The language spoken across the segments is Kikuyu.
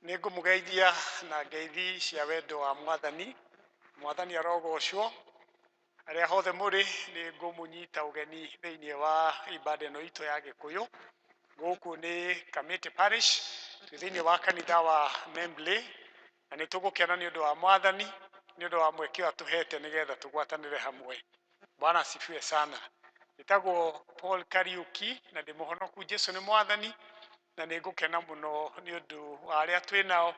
Nĩ ngũmũgeithia na ngeithi cia wendo wa Mwathani. Mwathani arogocwo. Arĩa hothe mũrĩ nĩ ngũmũnyita ũgeni thĩinĩ wa ibada ĩno itũ ya Gĩkũyũ. Gũkũ nĩ Kamiti Parish, twĩ thĩinĩ wa kanitha wa Membley, na nĩ tũgũkena nĩ ũndũ wa Mwathani, nĩ ũndũ wa mweke ũyũ atũhete nĩgetha tũgwatanĩre hamwe. Bwana asifiwe sana. Njĩtagwo Paul Kariuki na ndĩ mũhonoku Jesu nĩ Mwathani, na nĩ ngũkena mũno nĩ ũndũ wa arĩa twĩ nao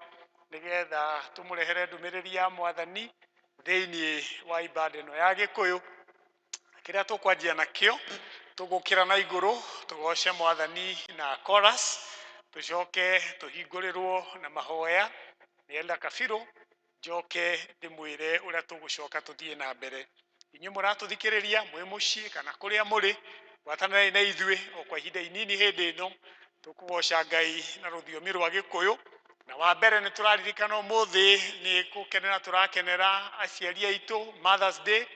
nĩgetha tũmũrehere ndũmĩrĩri ya Mwathani thĩinĩ wa ibada ĩno ya Gĩkũyũ. Kĩrĩa tũkwanjia nakĩo, tũgũkĩra na igũrũ tũgoce Mwathani na chorus, tũcoke tũhingũrĩrwo na mahoya nĩ Elder Kabirũ, njoke ndĩmwĩre ũrĩa tũgũcoka tũthiĩ na mbere. Inyuĩ mũratũthikĩrĩria mwĩ mũciĩ kana kũrĩa mũrĩ, gwatanĩrai na ithuĩ o kwa ihinda inini hĩndĩ ĩno tũkũgoca Ngai na rũthiomi rwa Gĩkũyũ. Na wa mbere nĩ tũraririkana ũmũthĩ nĩ gũkenera tũrakenera aciari aitũ Mother's Day,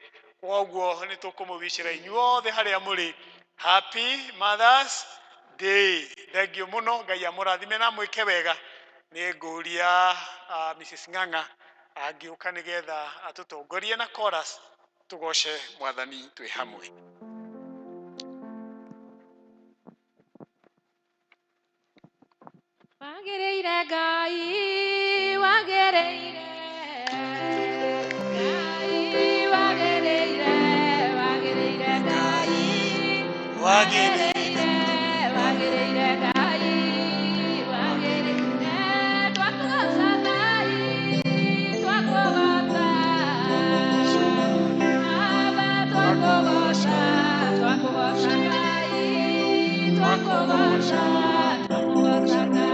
koguo nĩ tũkũmũwicĩra inyuothe harĩa mũrĩ Happy Mother's Day. Thengiũ mũno, Ngai amũrathime na amwĩke wega. Nĩ ngũria Mrs. Ng'ang'a angĩũka nĩgetha atũtongorie na chorus tũgoce Mwathani twĩ hamwe. Wagĩrĩire Ngai, wagĩrĩire Ngai, wagĩrĩire, wagĩrĩire Ngai, wagĩrĩire, wagĩrĩire Ngai, wagĩrĩire. Twakũgoca Ngai, twakũgoca, Baba, twakũgoca, twakũgoca Ngai, twakũgoca, twakũgoca Ngai.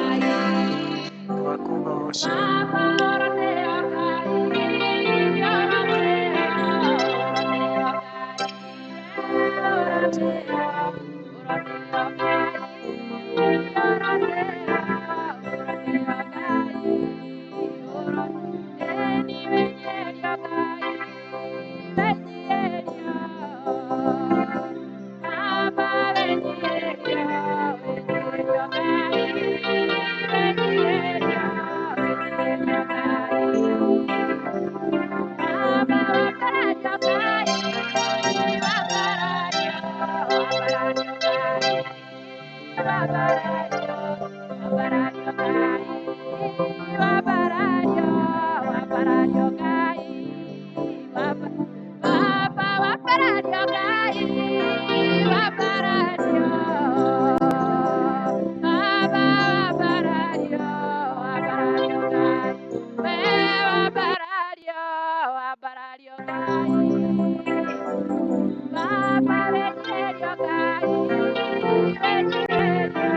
Twakũgoca. Baba, ũratĩo Ngai, ũratĩo, ũratĩo Ngai, ũratĩo, ũratĩo Ngai, ũratĩo, ũratĩo Ngai, ũratĩo. Ĩni wĩnyihĩrio Ngai, wĩnyihĩrio. Baba, wĩnyihĩrio, wĩnyihĩrio Ngai, wĩnyihĩrio, wĩnyihĩrio Ngai. Baba, wambarario Ngai, wambarario, wambarario Ngai, wambarario, wambarario Ngai, wambarario, wambarario Ngai, Baba, wambarario Ngai, wambarario. Baba, wambarario, wambarario Ngai, we wambarario, wambarario Ngai. Baba, wĩnyihĩrio Ngai, wĩnyihĩrio.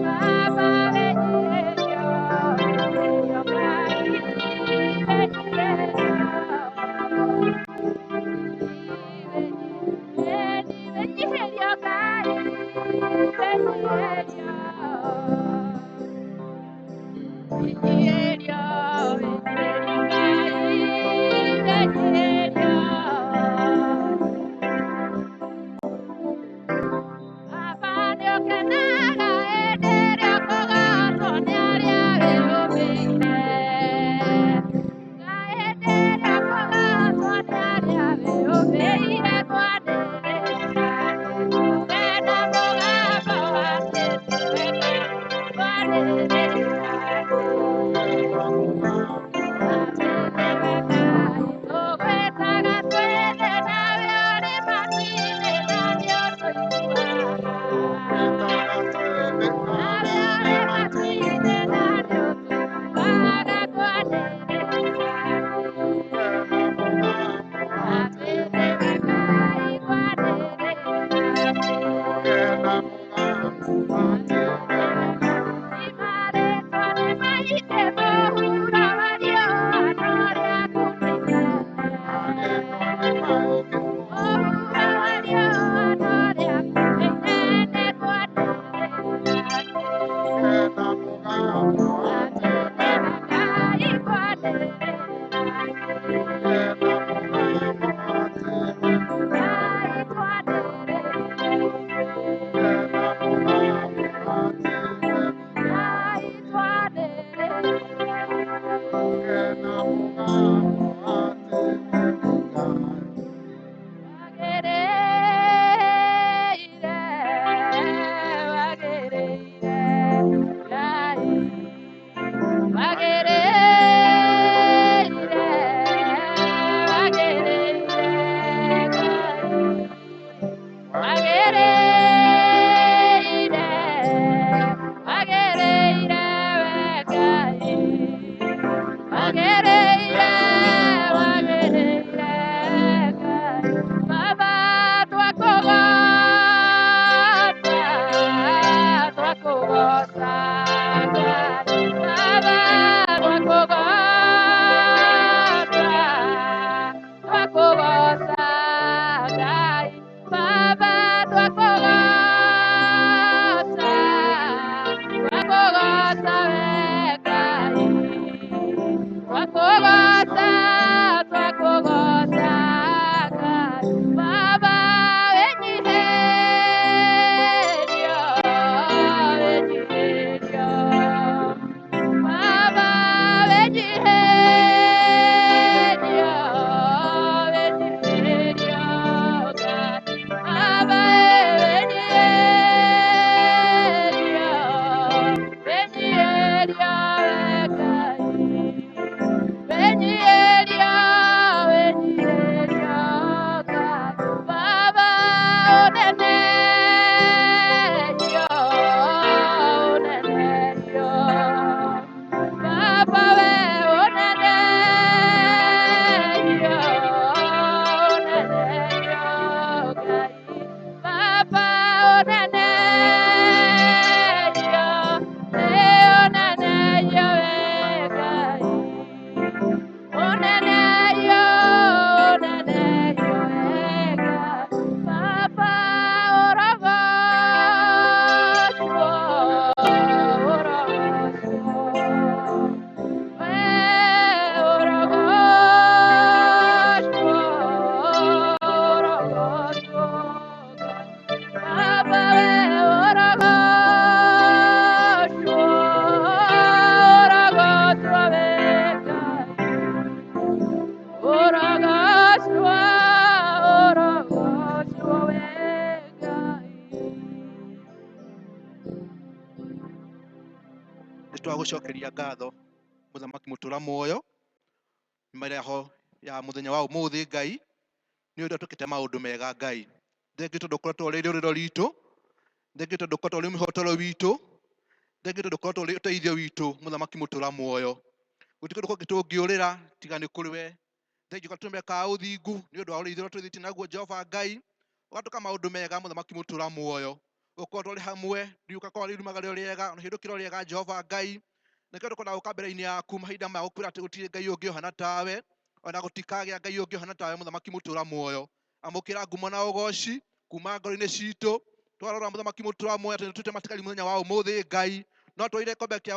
Baba, wĩnyihĩrio, wĩnyihĩrio Ngai, wĩnyihĩrio. Twagũcokeria ngatho mũthamaki mũtũra muoyo mĩraho ya mũthenya wa ũmũthĩ Ngai nĩ ũndũ tũkĩte maũndũ mega Ngai. Thengiũ tondũ ũkoretwo ũrĩ rĩũrĩro ritũ, thengiũ tondũ ũkoretwo ũrĩ mĩhotoro witũ, thengiũ tondũ ũkoretwo ũrĩ ũteithio witũ mũthamaki mũtũra muoyo. Gũtirĩ kũndũ kũngĩ tũngĩũrĩra tiga nĩ kũrĩ we. Thengiũ gatũme ka ũthingu nĩ ũndũ wa ũrĩithio ũrĩa tũrĩithĩtie naguo Jehova Ngai. Ũgatũka maũndũ mega mũthamaki mũtũra muoyo. Ũkoretwo ũrĩ hamwe, riũka korwo riumagara rĩega, ona hĩndũkĩro rĩega Jehova Ngai. Nĩkĩo tũkwenda gũka mbere-inĩ yaku mahinda maya gũkwĩra atĩ gũtirĩ Ngai ũngĩ ũhana tawe, ona gũtikagĩa Ngai ũngĩ ũhana tawe mũthamaki mũtũra muoyo. Amũkĩra ngumo na ũgoci kuma ngoro-inĩ citũ. Twarora mũthamaki mũtũra muoyo atĩ nĩtũtuĩte matigari mũthenya wa ũmũthĩ Ngai. No twoire gĩkombe kĩa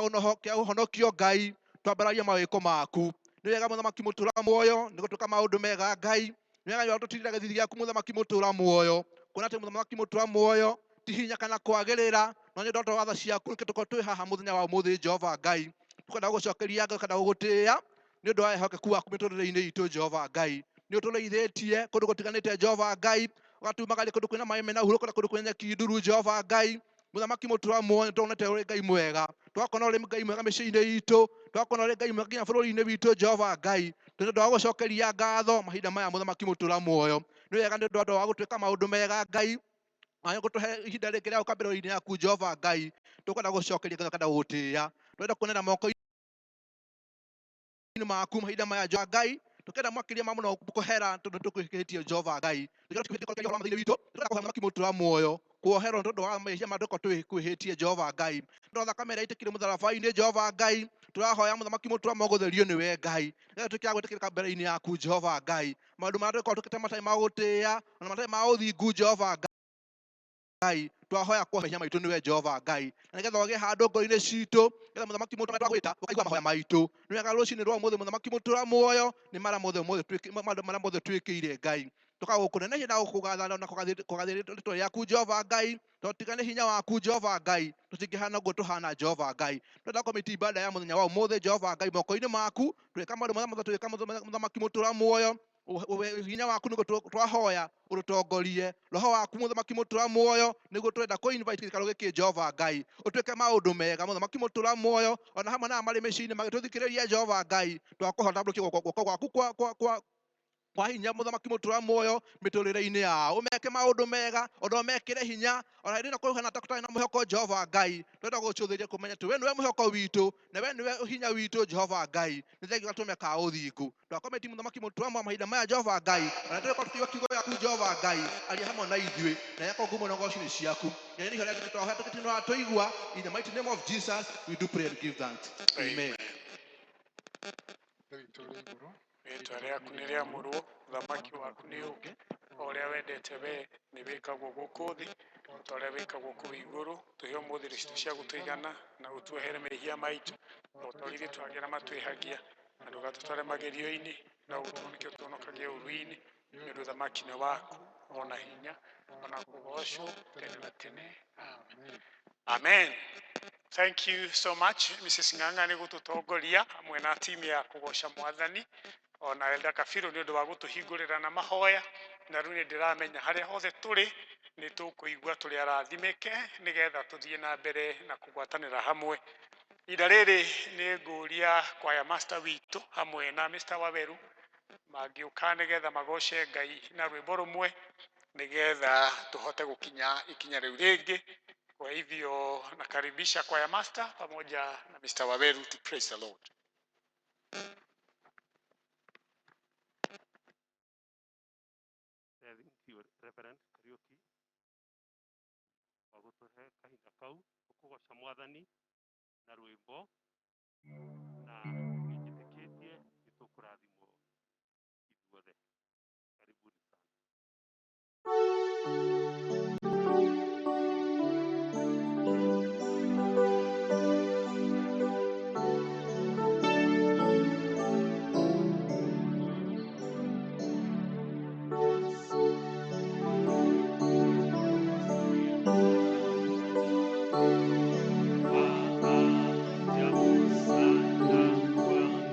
ũhonokio Ngai, twambararie mawĩko maku. Nĩ wega mũthamaki mũtũra muoyo, nĩ gũtũka maũndũ mega Ngai. Nĩ wega tũtirira gĩthithi gĩaku mũthamaki mũtũra muoyo. Kuona atĩ mũthamaki mũtũra muoyo ti hinya kana kwagĩrĩra, no nĩ ũndũ wa tha ciaku nĩkĩo tũkorwo twĩ haha mũthenya wa ũmũthĩ Jehova Ngai. Tũkwenda gũgũcokeria ngatho, tũkwenda gũgũtĩĩa nĩ ũndũ wa wĩhokeku waku mĩtũrĩre-inĩ itũ Jehova Ngai. Nĩ ũtũrĩithĩtie kũndũ gũtiganĩte Jehova Ngai, ũgatumagaria kũndũ kwĩna maĩ mena hurũko na kũndũ kwĩna nyeki nduru Jehova Ngai. Mũthamaki mũtũra muoyo nĩtuonete ũrĩ Ngai mwega, twakona ũrĩ Ngai mwega mĩciĩ-inĩ itũ, twakona ũrĩ Ngai mwega nginya bũrũri-inĩ witũ Jehova Ngai. Nĩ ũndũ wa gũcokeria ngatho mahinda maya mũthamaki mũtũra muoyo. Nĩ wega nĩ ũndũ wa gũtwĩka maũndũ mega Ngai. Na gũtũhe ihinda rĩngĩ rĩa gũka mbere-inĩ yaku Jehova Ngai. Tũkwenda gũcokeria ngatho, tũkwenda gũgũtĩĩa. Tũrenda kuonera moko-inĩ maku mahinda maya Jehova Ngai. Tũkenda makĩria ma mũno kũhera tondũ nĩtũkwĩhĩtie Jehova Ngai. Tũrenda kũhoya mũthamaki mũtũra muoyo kuoherwo nĩ ũndũ wa mehia marĩa tũkorwo twĩhĩtie Jehova Ngai. Tondũ thakame ĩrĩa ĩitĩkire mũtharaba-inĩ Jehova Ngai, tũrahoya mũthamaki mũtũra muoyo gũtherio nĩwe Ngai. Nĩgetha tuĩke a gwĩtĩkĩrĩka mbere-inĩ yaku Jehova Ngai. Maũndũ marĩa tũkorwo tũkĩte matarĩ ma gũtĩĩa ona matarĩ ma ũthingu Jehova Ngai, twahoya kuoha mehia maitũ nĩwe Jehova Ngai. Na nĩgetha ũgĩe handũ ngoro-inĩ citũ, nĩgetha mũthamaki mũtũra twagwĩta ũkaigua mahoya maitũ. Nĩ wega rũcinĩ rwa ũmũthĩ mũthamaki mũtũra muoyo nĩ marĩa mothe ũmũthĩ maũndũ marĩa mothe twĩkĩire Ngai. Tũkagũkũnenehia na gũkũgatha na kũgathĩrĩria rĩtwa rĩaku Jehova Ngai. Tondũ tiga nĩ hinya waku Jehova Ngai, tũtingĩhana ũguo tũhana Jehova Ngai. Tũrenda kũmĩti ibada ya mũthenya wa ũmũthĩ Jehova Ngai moko-inĩ maku, twĩka maũndũ marĩa mothe twĩka mũthamaki mũtũra muoyo. Hinya waku nĩguo twahoya ũrũtongorie. Roho waku mũthamaki mũtũra muoyo nĩguo tũrenda kũ invite gĩikaro gĩkĩ Jehova Ngai. Ũtuĩke maũndũ mega mũthamaki mũtũra muoyo ona hamwe na arĩa marĩ mĩciĩ-inĩ magĩtũthikĩrĩria Jehova Ngai. Twakũhoya tambũrũkie guoko gwaku kwa hinya mũthamaki mũtũra muoyo mĩtũrĩre-inĩ yao. Ũmeke maũndũ mega, ona ũmekĩre hinya, ona hĩndĩ ĩno kũhana ta tũtarĩ na mwĩhoko Jehova Ngai. Tũrenda gũcũthĩrĩria kũmenya atĩ we nĩwe mwĩhoko witũ, na we nĩwe hinya witũ Jehova Ngai. Nĩ thengiũ gatũme ka ũthingu. Twakometi mũthamaki mũtũra muoyo mahinda maya Jehova Ngai. Ona tũrĩkorwo tũkiuga kiugo gĩaku Jehova Ngai, aria hamwe na ithuĩ, na yako ngumo na ũgoci nĩ ciaku. Ngai nĩ ihoya tũhoya tũgĩtinũra tũigua. In the mighty name of Jesus, we do pray and give thanks. Amen. Rĩtwa rĩaku nĩ rĩamũrwo, ũthamaki waku nĩ ũũke, o ũrĩa wendete we nĩ wĩkagwo gũkũ thĩ, o ta ũrĩa wĩkagwo kũu igũrũ. Tũhe ũmũthĩ irio citũ cia gũtũigana, na ũtuohere mehia maitũ, o ta ũrĩa ithuĩ twagĩra matwĩhagia, na ndũgatũtware magerio-inĩ, no ũtũhonokie ũtũhonokagie ũũru-inĩ, nĩ ũndũ ũthamaki nĩ waku, ona hinya, ona kũgoocwo tene na tene. Amen. Amen. Thank you so much, Mrs. Ng'ang'a nĩ gũtũtongoria hamwe na timu ya kũgoca mwathani ona Elda Kabiru nĩ ũndũ wa gũtũhingũrĩra na mahoya. Na rĩu nĩ ndĩramenya harĩa hothe tũrĩ nĩ tũkũigua tũrĩ arathimĩke nĩgetha tũthiĩ na mbere na kũgwatanĩra hamwe. Ihinda rĩrĩ nĩ ngũria kwaya master witũ hamwe na Mr. Waweru mangĩũka nĩgetha magoce Ngai na rwĩmbo rũmwe nĩgetha tũhote gũkinya ikinya rĩu rĩngĩ. Kwa hivyo nakaribisha kwaya master pamoja na Mr. Waweru to praise the Lord. Thank you, Reverend Kariuki, wa gũtũhe kahinda kau gũkũgoca mwathani na rwĩmbo, na nĩnjĩtĩkĩtie nĩtũkũrathimwo ithuothe. Karibuni sana. Wa ajabu sana kwangu.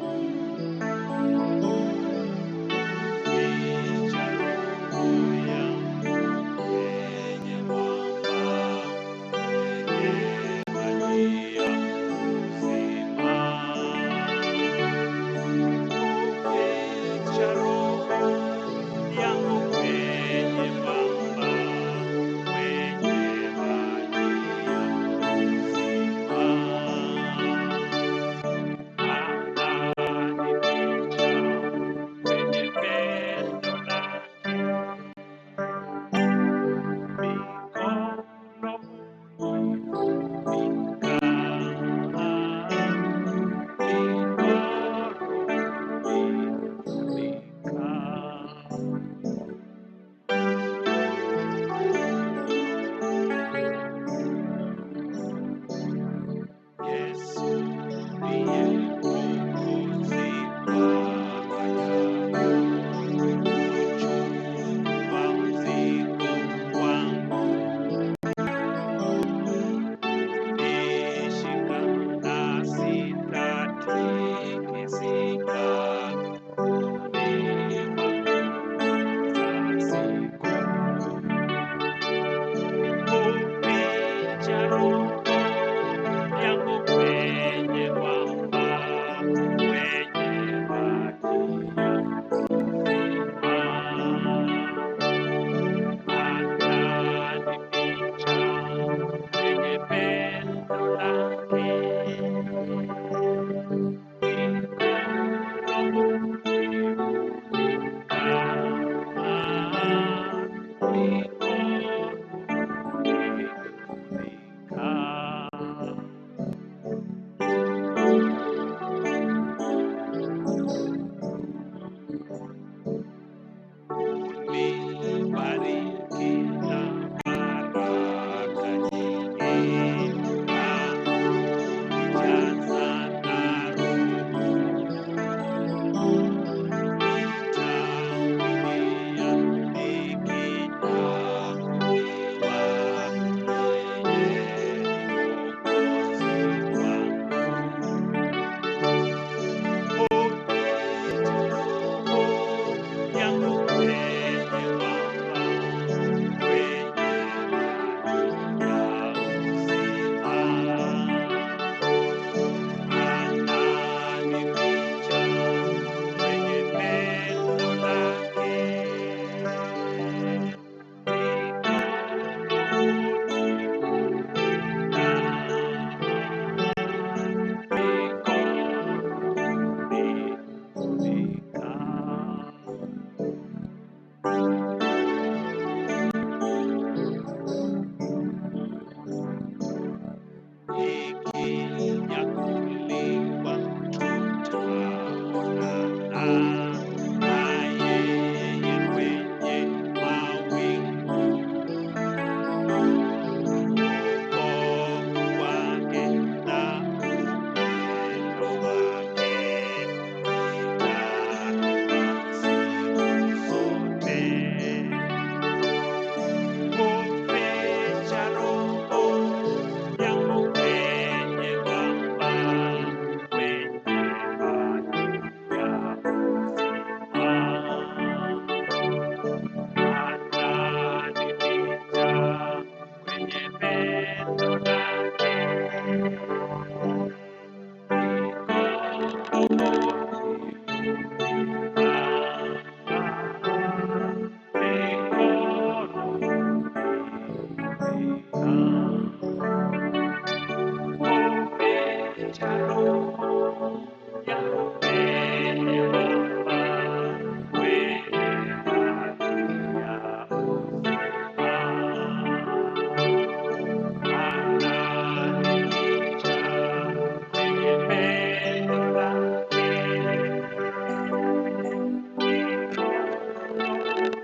Ngai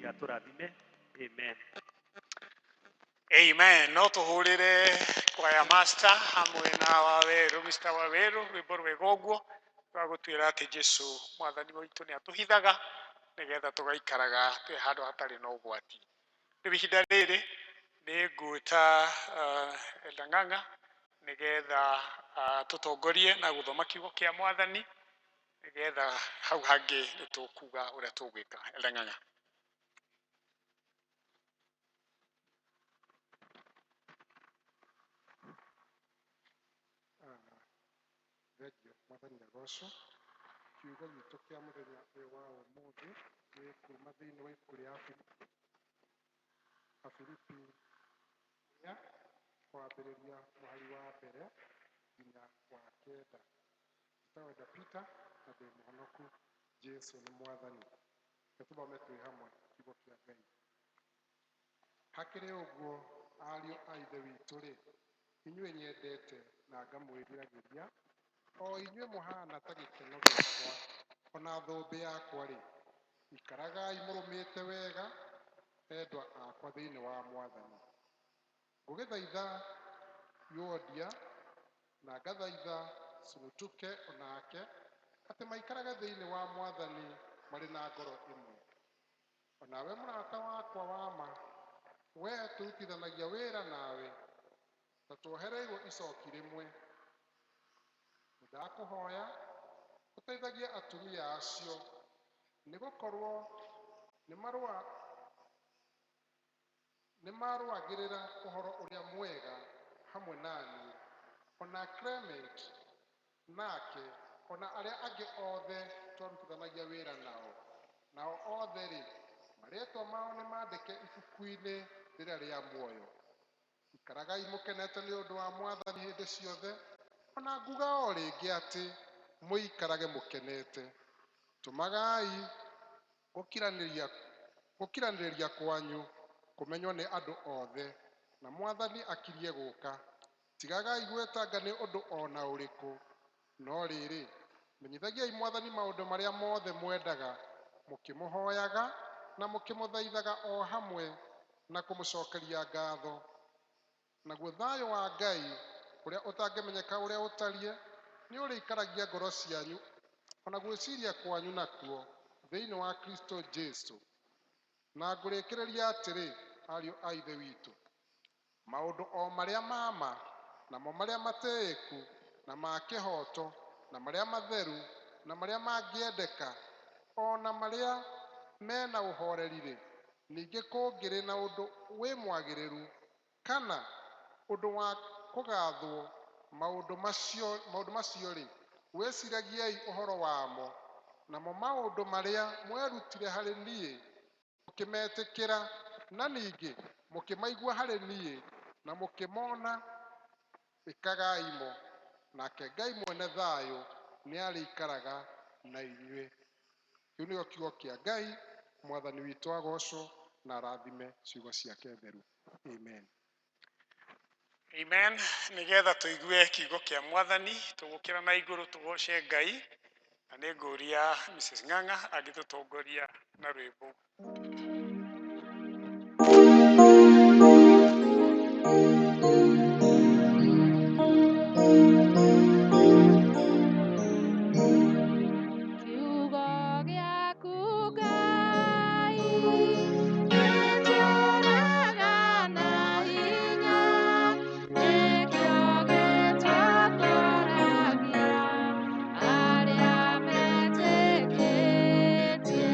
atũrathime. Amen. Amen. No tũhũrĩre kwaya master hamwe na Waweru, Mr. Waweru, rwĩmbo rwega ũguo rwa gũtwĩra atĩ Jesu mwathani witũ nĩ atũhithaga nĩgetha tũgaikaraga twĩ handũ hatarĩ na ũgwati. Rĩu ihinda rĩrĩ nĩ ngwĩta Elder Ng'ang'a nĩgetha tũtongorie na gũthoma kiugo kĩa mwathani nĩgetha hau hangĩ nĩ tũkuga ũrĩa tũgwĩka. Elder Ng'ang'a. Thengio mwathani agocwo. Kiugo gitũ kĩa mũthenya ũyũ wa ũmũthĩ nĩ kuma thĩinĩ wa ibuku rĩa Afilipi inya kwambĩrĩria mũhari wa mbere nginya wa kenda. Njĩtagwo Elder Peter na ndĩ mũhonoku. Jesu nĩ mwathani. Reke tũthome twĩ hamwe kiugo kĩa Ngai. Hakĩrĩ ũguo ariũ a Ithe witũ-rĩ, inyuĩ nyendete na ngamwĩriragĩria, o inyuĩ mũhana ta gĩkeno gĩakwa ona thũmbĩ yakwa-rĩ, ikaragai mũrũmĩte wega, endwa akwa thĩinĩ wa mwathani. Ngũgĩthaitha Euodia na ngathaitha Sunutuke onake atĩ maikarage thĩinĩ wa mwathani marĩ na ngoro ĩmwe. Onawe mũrata wakwa wa ma, wee tũrutithanagia wĩra nawe ta tuohereirwo icoki rĩmwe. Ndakũhoya ũteithagie atumia acio, nĩ gũkorwo nĩ marũagĩrĩra ũhoro ũrĩa mwega hamwe na niĩ, ona Clement nake, ona arĩa angĩ othe twarutithanagia wĩra nao. Nao othe-rĩ, marĩĩtwa mao nĩ mandĩke ibuku-inĩ rĩrĩa rĩa muoyo. Ikaragai mũkenete nĩ ũndũ wa mwathani hĩndĩ ciothe, ona nguga o rĩngĩ atĩ mũikarage mũkenete. Tũmagai gũkiranĩrĩria kwanyu kũmenywo nĩ andũ othe, na mwathani akirie gũka. Tigagai gwĩtanga nĩ ũndũ o na ũrĩkũ, no rĩrĩ, menyithagiai mwathani maũndũ marĩa mothe mwendaga, mũkĩmũhoyaga na mũkĩmũthaithaga o hamwe na kũmũcokeria ngatho. Naguo thayũ wa Ngai ũrĩa ũtangĩmenyeka ũrĩa ũtariĩ nĩ ũrĩikaragia ngoro cianyu ona gwĩciria kwanyu nakuo thĩinĩ wa Kristo Jesu. Na ngũrĩkĩrĩria atĩrĩ, ariũ a Ithe witũ, maũndũ o marĩa ma ma, namo marĩa matĩĩku, na ma kĩhooto, na marĩa matheru, na marĩa mangĩendeka, o na marĩa mena ũhoreri-rĩ, ningĩ kũngĩrĩ na ũndũ wĩ mwagĩrĩru kana ũndũ wa kũgathwo, maũndũ macio-rĩ, wĩciragiei ũhoro wamo. Namo maũndũ marĩa mwerutire harĩ niĩ mũkĩmetĩkĩra, na ningĩ mũkĩmaigua harĩ niĩ, na mũkĩmona, ĩkagai mo, nake Ngai mwene thayũ nĩarĩikaraga na inyuĩ. Kĩu nĩkĩo kiugo kĩa Ngai. Mwathani witũ agocwo na arathime ciugo ciake theru. Amen. Amen. Nĩgetha tũigue kiugo kĩa mwathani, tũgũkĩra na igũrũ tũgoce Ngai, na nĩ ngũria Mrs. Ng'ang'a angĩtũtongoria na rwĩmbo. Kiugo gĩaku Ngai gĩtũũraga na hinya, nĩkĩo gĩtongoragia arĩa metĩkĩtie.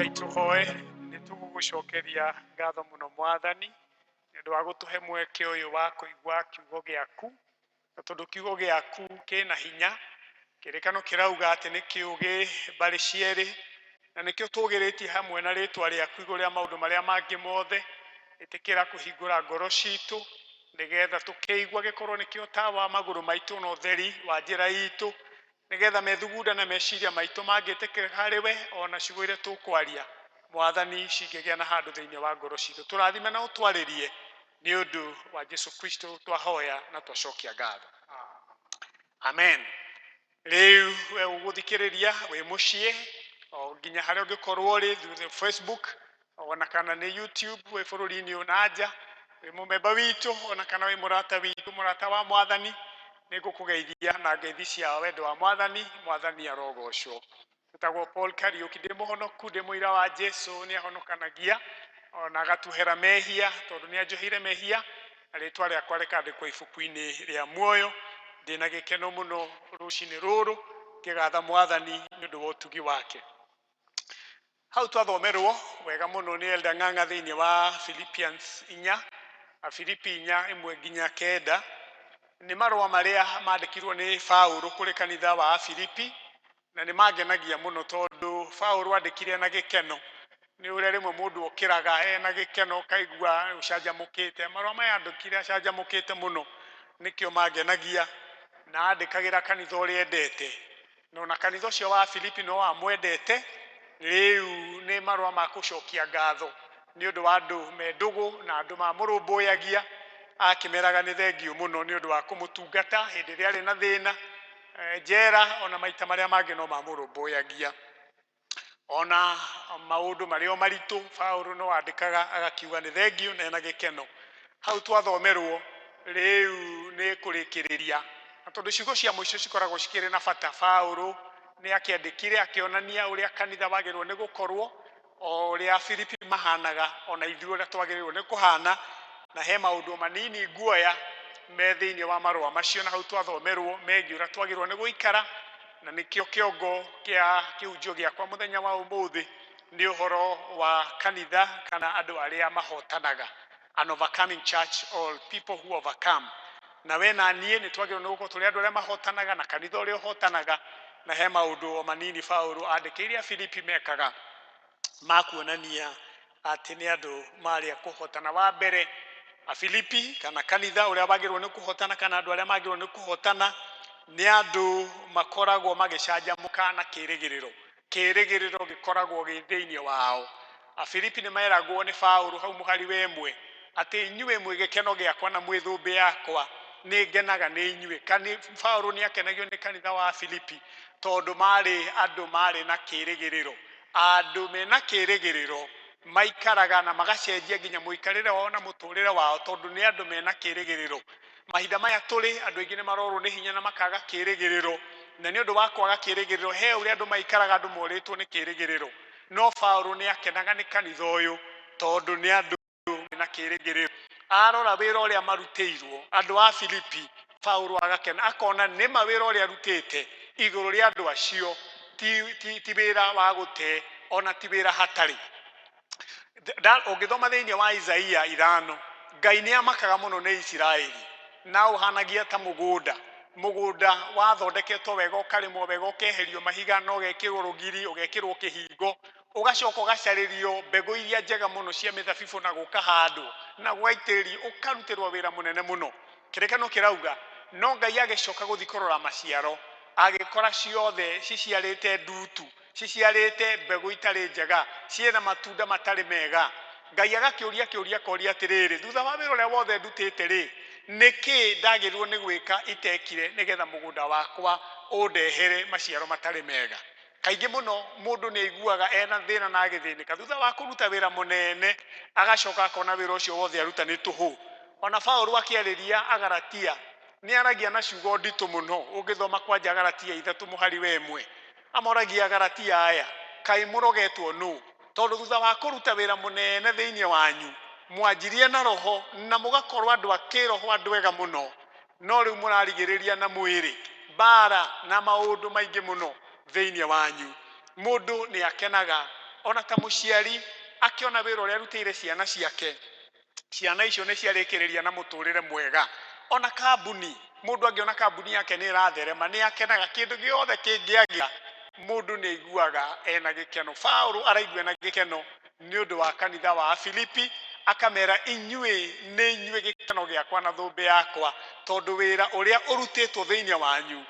Rekei tũhoe. Nĩ tũgũgũcokeria ngatho mũno Mwathani nĩ ũndũ wa gũtũhe mweke ũyũ wa kũigua kiugo gĩaku, na tondũ kiugo gĩaku kĩna hinya, kĩrĩkano kĩrauga atĩ nĩ kĩũgĩ mbarĩ cierĩ, na nĩkĩo tũgĩrĩtie hamwe na rĩtwa rĩaku igũrũ rĩa maũndũ marĩa mangĩ mothe. Ĩtĩkĩra kũhingũra ngoro citũ nĩgetha tũkĩigua gĩkorwo nĩkĩo tawa wa magũrũ maitũ na ũtheri wa njĩra itũ, nĩgetha methugunda na meciria maitũ mangĩtĩkĩra harĩ we, ona ciugo iria tũkwaria Mwathani cingĩgĩa na handũ thĩinĩ wa ngoro citũ. Tũrathime na ũtwarĩrie nĩ ũndũ wa Jesu Kristo twahoya na twacokia ngatho, amen. Rĩu we ũgũthikĩrĩria wĩ mũciĩ o nginya harĩa ũngĩkorwo ũrĩ through the Facebook ona kana nĩ YouTube, wĩ bũrũri-inĩ ũyũ na nja, wĩ mũmemba witũ ona kana wĩ mũrata witũ, mũrata wa Mwathani, nĩ ngũkũgeithia na ngeithi cia wendo wa Mwathani. Mwathani arogocwo. Etagwo Paul Kariuki, ndĩ mũhonoku, ndĩ mũira wa Jesu nĩ ahonokanagia ona agatuhera mehia, tondũ nĩ anjoheire mehia na rĩtwa rĩakwa rĩkandĩkwo ibuku-inĩ rĩa muoyo. Ndĩna gĩkeno mũno rũcinĩ rũrũ ngĩgatha Mwathani nĩ ũndũ wa ũtugi wake. Hau twathomerwo wega mũno nĩ Elder Ng'ang'a thĩinĩ wa Philippians 4, Afilipi 4:1-9, nĩ marũa marĩa mandĩkirwo nĩ Paũlũ kũrĩ kanitha wa Afilipi, na nĩ mangenagia mũno tondũ Paũlũ andĩkire na gĩkeno. Nĩ ũrĩa rĩmwe mũndũ okĩraga ena gĩkeno ũkaigua ũcanjamũkĩte. Marũa maya andĩkire acanjamũkĩte mũno, nĩkĩo mangenagia, na andĩkagĩra kanitha ũrĩa endete, na ona kanitha ũcio wa Filipi no amwendete. Rĩu nĩ marũa ma gũcokia ngatho nĩ ũndũ wa andũ me ndũgũ na andũ mamũrũmbũyagia, akĩmeraga nĩ thengiũ mũno nĩ ũndũ wa kũmũtungata hĩndĩ ĩrĩa arĩ na thĩna njera, ona maita marĩa mangĩ no mamũrũmbũyagia, ona maũndũ marĩa o maritũ Paũlũ no andĩkaga agakiuga nĩ thengiũ na ena gĩkeno. Hau twathomerwo rĩu nĩ kũrĩkĩrĩria, na tondũ ciugo cia mũico cikoragwo cikĩrĩ na bata, Paũlũ nĩ akĩandĩkire akĩonania ũrĩa kanitha wagĩrĩirwo nĩ gũkorwo, o ũrĩa Filipi mahanaga, ona ithuĩ ũrĩa twagĩrĩirwo nĩ kũhana, na he maũndũ manini nguoya me thĩinĩ wa marũa macio na hau twathomerwo megiĩ ũrĩa twagĩrĩirwo nĩ gũikara, na nĩkĩo kĩongo kĩa kĩhunjio gĩakwa mũthenya wa ũmũthĩ nĩ ũhoro wa kanitha kana andũ arĩa mahotanaga, an overcoming church or people who overcome. Na we na niĩ nĩ twagĩrĩirwo nĩ gũkorwo tũrĩ andũ arĩa mahotanaga na kanitha ũrĩa ũhotanaga, na he maũndũ o manini Paũlũ andĩkĩire Afilipi mekaga ma kuonania atĩ nĩ andũ marĩ a kũhotana. Wa mbere, Afilipi kana kanitha ũrĩa wagĩrĩirwo nĩ kũhotana kana andũ arĩa magĩrĩirwo nĩ kũhotana nĩ andũ makoragwo magĩcanjamũka na kĩrĩgĩrĩro. Kĩrĩgĩrĩro gĩkoragwo gĩ thĩinĩ wao. Afilipi nĩ meragwo nĩ Paũlũ hau mũhari wa 1 atĩ inyuĩ mwĩ gĩkeno gĩakwa na mwĩ thũmbĩ yakwa, nĩ ngenaga nĩ inyuĩ. Paũlũ nĩ akenagio nĩ kanitha wa Filipi tondũ marĩ andũ marĩ na kĩrĩgĩrĩro. Andũ mena kĩrĩgĩrĩro maikaraga na magacenjia nginya mũikarĩre wao na mũtũrĩre wao tondũ nĩ andũ mena kĩrĩgĩrĩro. Mahinda maya tũrĩ andũ aingĩ nĩ marorwo nĩ hinya na makaga kĩrĩgĩrĩro, na nĩ ũndũ wa kwaga kĩrĩgĩrĩro he ũrĩa andũ maikaraga andũ morĩtwo nĩ kĩrĩgĩrĩro. No Paũlũ nĩ akenaga nĩ kanitha ũyũ tondũ nĩ andũ mena kĩrĩgĩrĩro. Arora wĩra ũrĩa marutĩirwo andũ a Filipi, Paũlũ agakena akona nĩma wĩra ũrĩa arutĩte igũrũ rĩa andũ acio ti wĩra wa gũte ona ti wĩra hatarĩ. Ũngĩthoma thĩinĩ wa Isaia 5, Ngai nĩ amakaga mũno nĩ Isiraeli, na ũhanagia ta mũgũnda. Mũgũnda wathondeketwo wega, ũkarĩmwo wega, ũkeherio mahiga na ũgekĩrwo rũgiri, ũgekĩrwo kĩhingo, ũgacoka ũgacarĩrio mbegũ iria njega mũno cia mĩthabibũ na gũkahandwo na gũgaitĩrĩrio, ũkarutĩrwo wĩra mũnene mũno. Kĩrĩkano kĩrauga no Ngai agĩcoka gũthiĩ kũrora maciaro, agĩkora ciothe ciciarĩte ndutu, ciciarĩte mbegũ itarĩ njega, ciĩna matunda matarĩ mega. Ngai agakĩũria kĩũria akoria atĩrĩrĩ, thutha wa wĩra ũrĩa wothe ndutĩte rĩ, nĩkĩ ndagĩrĩirwo nĩ gwĩka itekire nĩgetha mũgũnda wakwa ũndehere maciaro matarĩ mega? Kaingĩ mũno mũndũ nĩ aiguaga ena thĩna na agĩthĩnĩka thutha wa kũruta wĩra mũnene, agacoka akona wĩra ũcio wothe aruta nĩ tũhũ. Ona Paũlũ akĩarĩria Agalatia nĩ aragia na ciugo nditũ mũno. Ũngĩthoma kwanja Agalatia 3 mũhari wa 1, amoragia Agalatia aya, kaĩ mũrogetwo nũ? Tondũ thutha wa kũruta wĩra mũnene thĩinĩ wanyu, mwanjirie na roho na mũgakorwo andũ a kĩroho andũ ega mũno, no rĩu mũrarigĩrĩria na mwĩrĩ mbara na maũndũ maingĩ mũno thĩinĩ wanyu. Mũndũ nĩ akenaga Ona ta mũciari akĩona wĩra ũrĩa arutĩire ciana ciake, ciana icio nĩ ciarĩkĩrĩria na mũtũrĩre mwega. Ona kambuni, mũndũ angĩona kambuni yake nĩ ĩratherema nĩ akenaga. Kĩndũ gĩothe kĩngĩagĩa mũndũ nĩ aiguaga ena gĩkeno. Paũlũ araigua ena gĩkeno nĩ ũndũ wa kanitha wa Filipi, akamera inyuĩ nĩ inyuĩ gĩkeno gĩakwa na thũmbĩ yakwa, tondũ wĩra ũrĩa ũrutĩtwo thĩinĩ wanyu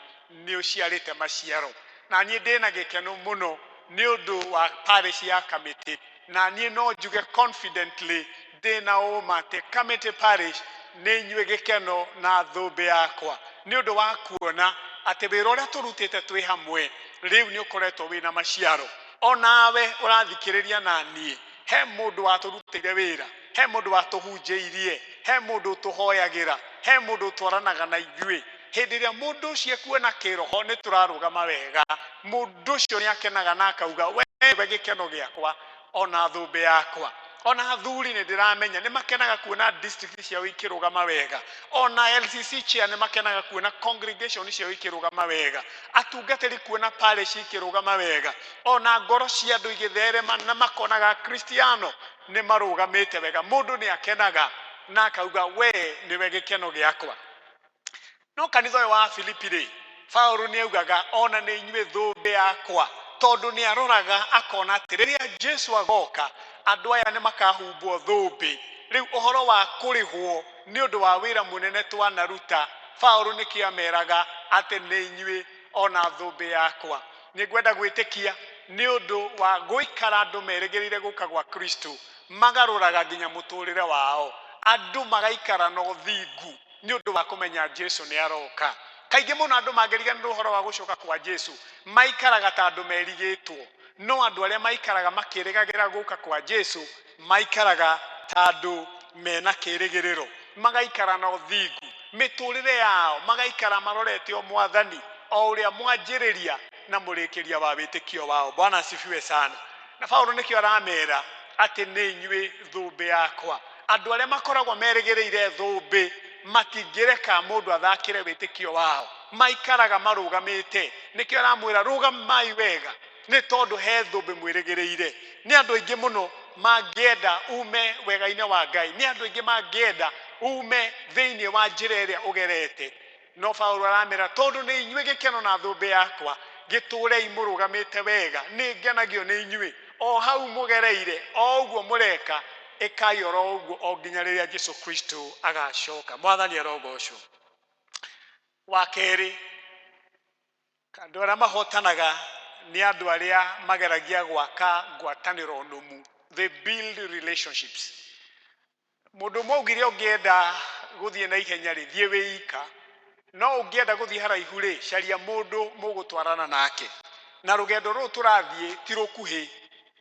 nĩ ũciarĩte maciaro. Na niĩ ndĩna gĩkeno mũno nĩ ũndũ wa parish ya Kamĩtĩ, na niĩ no njuge confidently ndĩna ũma atĩ Kamĩtĩ parish nĩ inyuĩ gĩkeno na thũmbĩ yakwa, nĩ ũndũ wa kuona atĩ wĩra ũrĩa tũrutĩte twĩ hamwe rĩu nĩ ũkoretwo wĩna maciaro. Onawe ũrathikĩrĩria na niĩ, he mũndũ watũrutĩire wĩra, he mũndũ watũhunjĩirie, he mũndũ ũtũhoyagĩra, he mũndũ ũtwaranaga na ithuĩ. Hĩndĩ ĩrĩa mũndũ ũcio ekuona kĩroho nĩ tũrarũgama wega, mũndũ ũcio nĩ akenaga na akauga we nĩwe gĩkeno gĩakwa ona thũmbĩ yakwa. Ona athuri nĩ ndĩramenya nĩ makenaga kuona district ciao ikĩrũgama wega. Ona LCC chair nĩ makenaga kuona congregation ciao ikĩrũgama wega, atungatĩri kuona parish ikĩrũgama wega, ona ngoro cia andũ igĩtherema na makonaga Kristiano nĩ marũgamĩte wega. Mũndũ nĩ akenaga na akauga we nĩwe gĩkeno gĩakwa. No kanitha ũyũ wa Filipi rĩ, Paũlũ nĩ augaga ona nĩ inyuĩ thũmbĩ yakwa, tondũ nĩ aroraga akona atĩ rĩrĩa Jesu agoka andũ aya nĩ makahumbwo thũmbĩ. Rĩu ũhoro wa kũrĩhwo nĩ ũndũ wa wĩra mũnene twanaruta, Paũlũ nĩkĩo ameraga atĩ nĩ inyuĩ ona thũmbĩ yakwa. Nĩ ngwenda gwĩtĩkia nĩ ũndũ wa gũikara andũ merĩgĩrĩire gũka gwa Kristo, magarũraga nginya mũtũrĩre wao, andũ magaikara na ũthingu nĩ ũndũ wa kũmenya Jesu nĩ aroka. Kaingĩ mũno andũ mangĩriganĩrwo ũhoro wa gũcoka kwa Jesu maikaraga ta andũ merigĩtwo, no andũ arĩa maikaraga makĩrĩgagĩra gũka kwa Jesu maikaraga ta andũ mena kĩrĩgĩrĩro, magaikara na ũthingu mĩtũrĩre yao, magaikara marorete o Mwathani o ũrĩa mwanjĩrĩria na mũrĩkĩria wa wĩtĩkio wao. Bwana asifiwe sana. Na Paũlũ nĩkĩo aramera atĩ nĩ inyuĩ thũmbĩ yakwa. Andũ arĩa makoragwo merĩgĩrĩire thũmbĩ matingĩreka mũndũ athakĩre wĩtĩkio wao, maikaraga marũgamĩte. Nĩkĩo aramwĩra rũgamai wega, nĩ tondũ he thũmbĩ mwĩrĩgĩrĩire. Nĩ andũ aingĩ mũno mangĩenda ume wega-inĩ wa Ngai, nĩ andũ aingĩ mangĩenda ume thĩinĩ wa njĩra ĩrĩa ũgerete, no Paũlũ aramera tondũ nĩ inyuĩ gĩkeno na thũmbĩ yakwa, gĩtũrei mũrũgamĩte wega, nĩ ngenagio nĩ inyuĩ o hau mũgereire, o ũguo mũreka, ĩkai oro ũguo o nginya rĩrĩa Jesu Kristo agacoka. Mwathani arogocwo. Wa kerĩ, andũ arĩa mahotanaga nĩ andũ arĩa mageragia gwaka ngwatanĩro nũmu. They build relationships. Mũndũ ũmwe augire ũngĩenda gũthiĩ na ihenya rĩ, thiĩ wĩ ika, no ũngĩenda gũthiĩ haraihu rĩ, caria mũndũ mũgũtwarana nake. Na rũgendo rũrũ tũrathiĩ ti rũkuhĩ,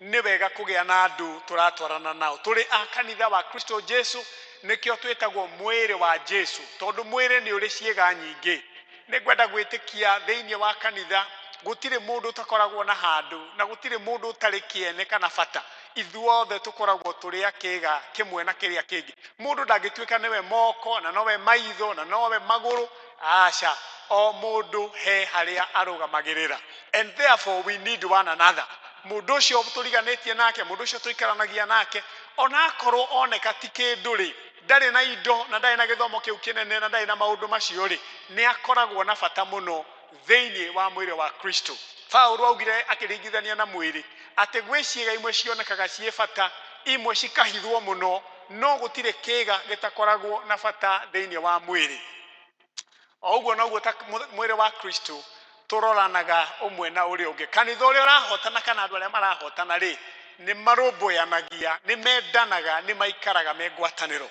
nĩ wega kũgĩa na andũ tũratwarana nao. Tũrĩ a kanitha wa Kristo Jesu, nĩkĩo twĩtagwo mwĩrĩ wa Jesu, tondũ mwĩrĩ nĩ ũrĩ ciĩga nyingĩ. Nĩ ngwenda gwĩtĩkia thĩinĩ wa kanitha gũtirĩ mũndũ ũtakoragwo na handũ, na gũtirĩ mũndũ ũtarĩ kĩene kana bata. Ithuothe tũkoragwo tũrĩ a kĩĩga kĩmwe na kĩrĩa kĩngĩ. Mũndũ ndangĩtuĩka nĩwe moko na nowe maitho na nowe magũrũ, aca, o mũndũ he harĩa arũgamagĩrĩra. And therefore we need one another. Mũndũ ũcio tũriganĩtie nake, mũndũ ũcio tũikaranagia nake, ona akorwo oneka ti kĩndũ rĩ, ndarĩ na indo na ndarĩ na gĩthomo kĩu kĩnene na ndarĩ na maũndũ macio rĩ, nĩ akoragwo na bata mũno thĩinĩ wa mwĩrĩ wa Kristo. Paũlũ augire akĩringithania na mwĩrĩ atĩ gwĩ ciĩga imwe cionekaga ciĩ bata, imwe cikahithwo mũno, no gũtirĩ kĩĩga gĩtakoragwo na bata thĩinĩ wa mwĩrĩ. O ũguo noguo ta mwĩrĩ wa Kristo tũroranaga ũmwe na ũrĩa ũngĩ. Kanitha ũrĩa ũrahotana kana andũ arĩa marahotana rĩ, nĩ marũmbũyanagia, nĩ mendanaga, nĩ maikaraga me ngwatanĩro.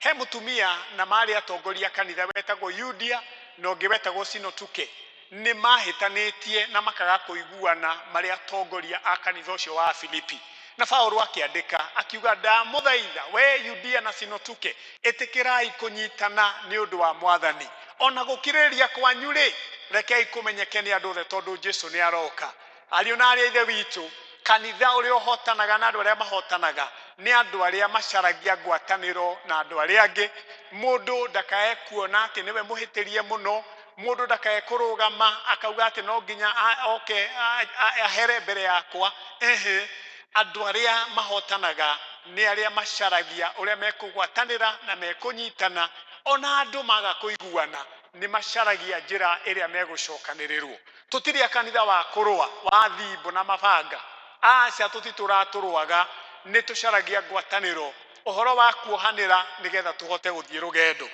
He mũtumia na marĩ atongoria kanitha wetagwo Yudia na ũngĩ wetagwo Sinotuke. Nĩ mahĩtanĩtie na makaga kũiguana marĩ atongoria a kanitha ũcio wa Filipi. Na Paũlũ akĩandĩka akiuga, ndamũthaitha we Yudia na Sinotuke, ĩtĩkĩrai kũnyitana nĩ ũndũ wa Mwathani. Ona gũkirĩrĩria kwanyu rĩ, rekei kũmenyeke nĩ andũ othe tondũ Jesu nĩ aroka. Ariũ na arĩ a Ithe witũ, kanitha ũrĩa ũhotanaga na andũ arĩa mahotanaga nĩ andũ arĩa macaragia ngwatanĩro na andũ arĩa angĩ. Mũndũ ndakae kuona atĩ nĩwe mũhĩtĩrie mũno, mũndũ ndakae kũrũgama akauga atĩ no nginya oke ahere mbere yakwa. Ehe, Andũ arĩa mahotanaga nĩ arĩa macaragia ũrĩa mekũgwatanĩra na mekũnyitana, ona andũ maga kũiguana nĩ macaragia njĩra ĩrĩa megũcokanĩrĩrwo. Tũtirĩ a kanitha wa kũrũa wa thimbo na mabanga, aca, tũtitũraga tũrũaga, nĩ tũcaragia ngwatanĩro, ũhoro wa kuohanĩra nĩgetha tũhote gũthiĩ rũgendo.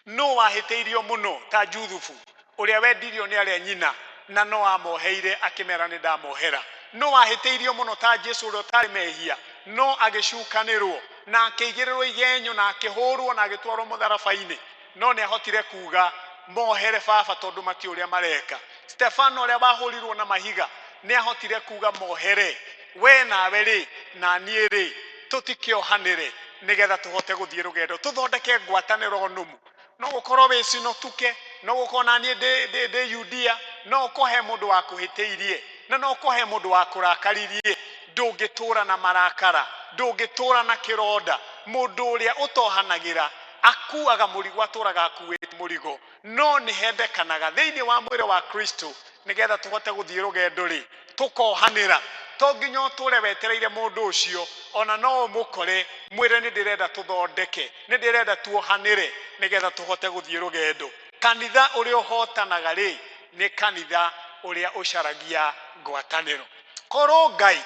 No wahĩtĩirio mũno ta Juthubu ũrĩa wendirio nĩ arĩa nyina na no amoheire akĩmera nĩ ndamohera. No wahĩtĩirio mũno ta Jesu ũrĩa ũtarĩ mehia no agĩcukanĩrwo na akĩigĩrĩrwo igenyo na akĩhũrwo na agĩtwarwo mũtharaba-inĩ, no nĩ ahotire kuga mohere baba tondũ matiũĩ ũrĩa mareka. Stefano ũrĩa wahũrirwo na mahiga nĩ ahotire kuga mohere, we nawe rĩ na niĩ rĩ tũtikĩohanĩre nĩgetha tũhote gũthiĩ rũgendo, tũthondeke ngwatanĩro nũmu. No gũkorwo wĩ Sinotuke, no gũkorwo na niĩ ndĩ Yudia, no ũkorwo he mũndũ wakũhĩtĩirie na no ũkorwo he mũndũ wakũrakaririe. Ndũngĩtũra na marakara, ndũngĩtũra na kĩronda. Mũndũ ũrĩa ũtohanagĩra akuaga mũrigo, atũraga akuĩte mũrigo. No nĩ hendekanaga thĩinĩ wa mwĩrĩ wa Kristo nĩgetha tũhote gũthiĩ rũgendo rĩ, tũkohanĩra. To nginya ũtũre wetereire mũndũ ũcio, ona no ũmũkore mwĩre nĩ ndĩrenda tũthondeke, nĩ ndĩrenda tuohanĩre nĩgetha tũhote gũthiĩ rũgendo. Kanitha ũrĩa ũhotanaga rĩ, nĩ kanitha ũrĩa ũcaragia ngwatanĩro. Korwo Ngai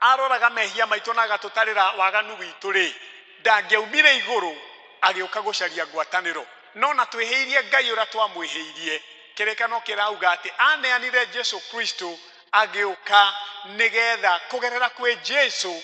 aroraga mehia maitũ na agatũtarĩra waganu witũ rĩ, ndangĩaumire igũrũ agĩũka gũcaria ngwatanĩro. No na twĩhĩirie Ngai ũrĩa twamwĩhĩirie, kĩrĩkano kĩrauga atĩ aneanire Jesu Kristo agĩũka nĩgetha kũgerera kwĩ Jesu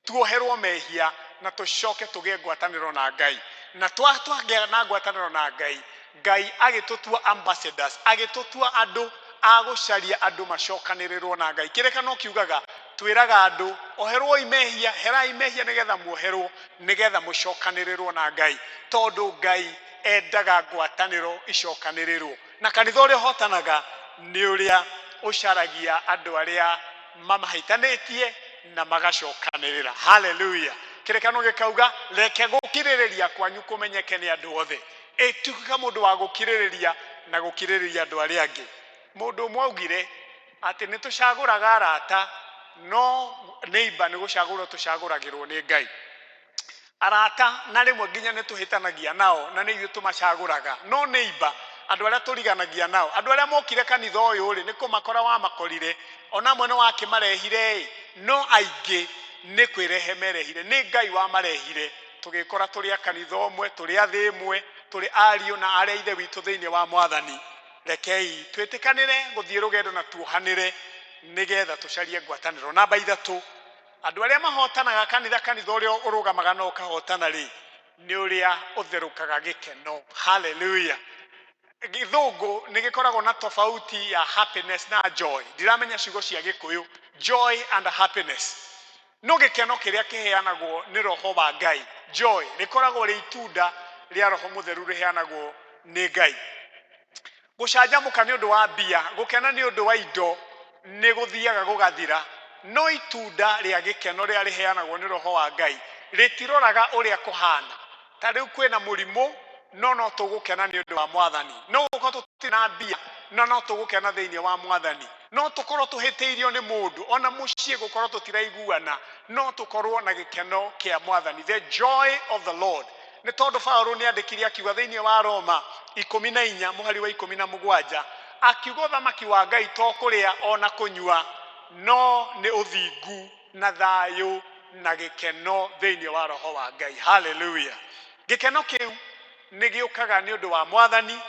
tuoherwo mehia na tũcoke tũgĩe ngwatanĩro na Ngai. Na twagĩa na ngwatanĩro na Ngai, Ngai agĩtũtua ambassadors, agĩtũtua andũ a gũcaria andũ macokanĩrĩrwo na Ngai. Kĩrĩkano kiugaga twĩraga andũ oherwoi mehia, herai mehia nĩgetha muoherwo, nĩgetha mũcokanĩrĩrwo na Ngai, tondũ Ngai endaga ngwatanĩro icokanĩrĩrwo. Na kanitha ũrĩa ũhotanaga nĩ ũrĩa ũcaragia andũ arĩa mamahĩtanĩtie na magacokanĩrĩra. Haleluya! Kĩrĩkano gĩkauga reke gũkirĩrĩria kwanyu kũmenyeke nĩ andũ othe. Ĩtuĩka mũndũ wa gũkirĩrĩria na gũkirĩrĩria andũ arĩa angĩ. Mũndũ ũmwe augire atĩ nĩ tũcagũraga arata, no neighbor nĩ gũcagũrwo tũcagũragĩrwo nĩ Ngai. Arata na rĩmwe nginya nĩ tũhĩtanagia nao na nĩ ithuĩ tũmacagũraga, no neighbor, andũ arĩa tũriganagia nao, andũ arĩa mokire kanitha ũyũ rĩ, nĩ kũmakora wamakorire, ona amwe nĩ wakĩmarehire ĩ, no aingĩ nĩ kwĩrehe merehire, nĩ Ngai wamarehire. Tũgĩkora tũrĩ a kanitha ũmwe, tũrĩ a thĩ ĩmwe, tũrĩ ariũ na arĩa ithe witũ thĩinĩ wa Mwathani. Rekei twĩtĩkanĩre gũthiĩ rũgendo na tuohanĩre nĩgetha tũcarie ngwatanĩro. Namba ithatũ, andũ arĩa mahotanaga kanitha, kanitha ũrĩa ũrũgamaga na ũkahotana rĩ, nĩ ũrĩa ũtherũkaga gĩkeno. Haleluya! Gĩthũngũ nĩ gĩkoragwo na tofauti ya happiness na joy. Ndiramenya ciugo cia Gĩkũyũ, joy and happiness. No gĩkeno kĩrĩa kĩheanagwo nĩ Roho wa Ngai, joy, rĩkoragwo rĩ itunda rĩa Roho Mũtheru rĩheanagwo nĩ Ngai. Gũcanjamũka nĩ ũndũ wa mbia, gũkena nĩ ũndũ wa indo nĩ gũthiaga gũgathira, no itunda rĩa gĩkeno rĩrĩa rĩheanagwo nĩ Roho wa Ngai rĩtiroraga ũrĩa kũhana. Ta rĩu kwĩna mũrimũ, no no tũgũkena nĩ ũndũ wa Mwathani. No gũkorwo tũtirĩ na mbia, no no tũgũkena thĩinĩ wa Mwathani. No tũkorwo tũhĩtĩirio nĩ mũndũ, ona mũciĩ gũkorwo tũtiraiguana, no tũkorwo na gĩkeno kĩa Mwathani, the joy of the Lord. Nĩ tondũ Paũlũ nĩ andĩkire akiuga thĩinĩ wa Roma 14 mũhari wa 17, akiuga ũthamaki wa Ngai to kũrĩa ona kũnyua, no nĩ ũthingu na thayũ na gĩkeno thĩinĩ wa Roho wa Ngai. Haleluya! Gĩkeno kĩu nĩ gĩũkaga nĩ ũndũ wa Mwathani,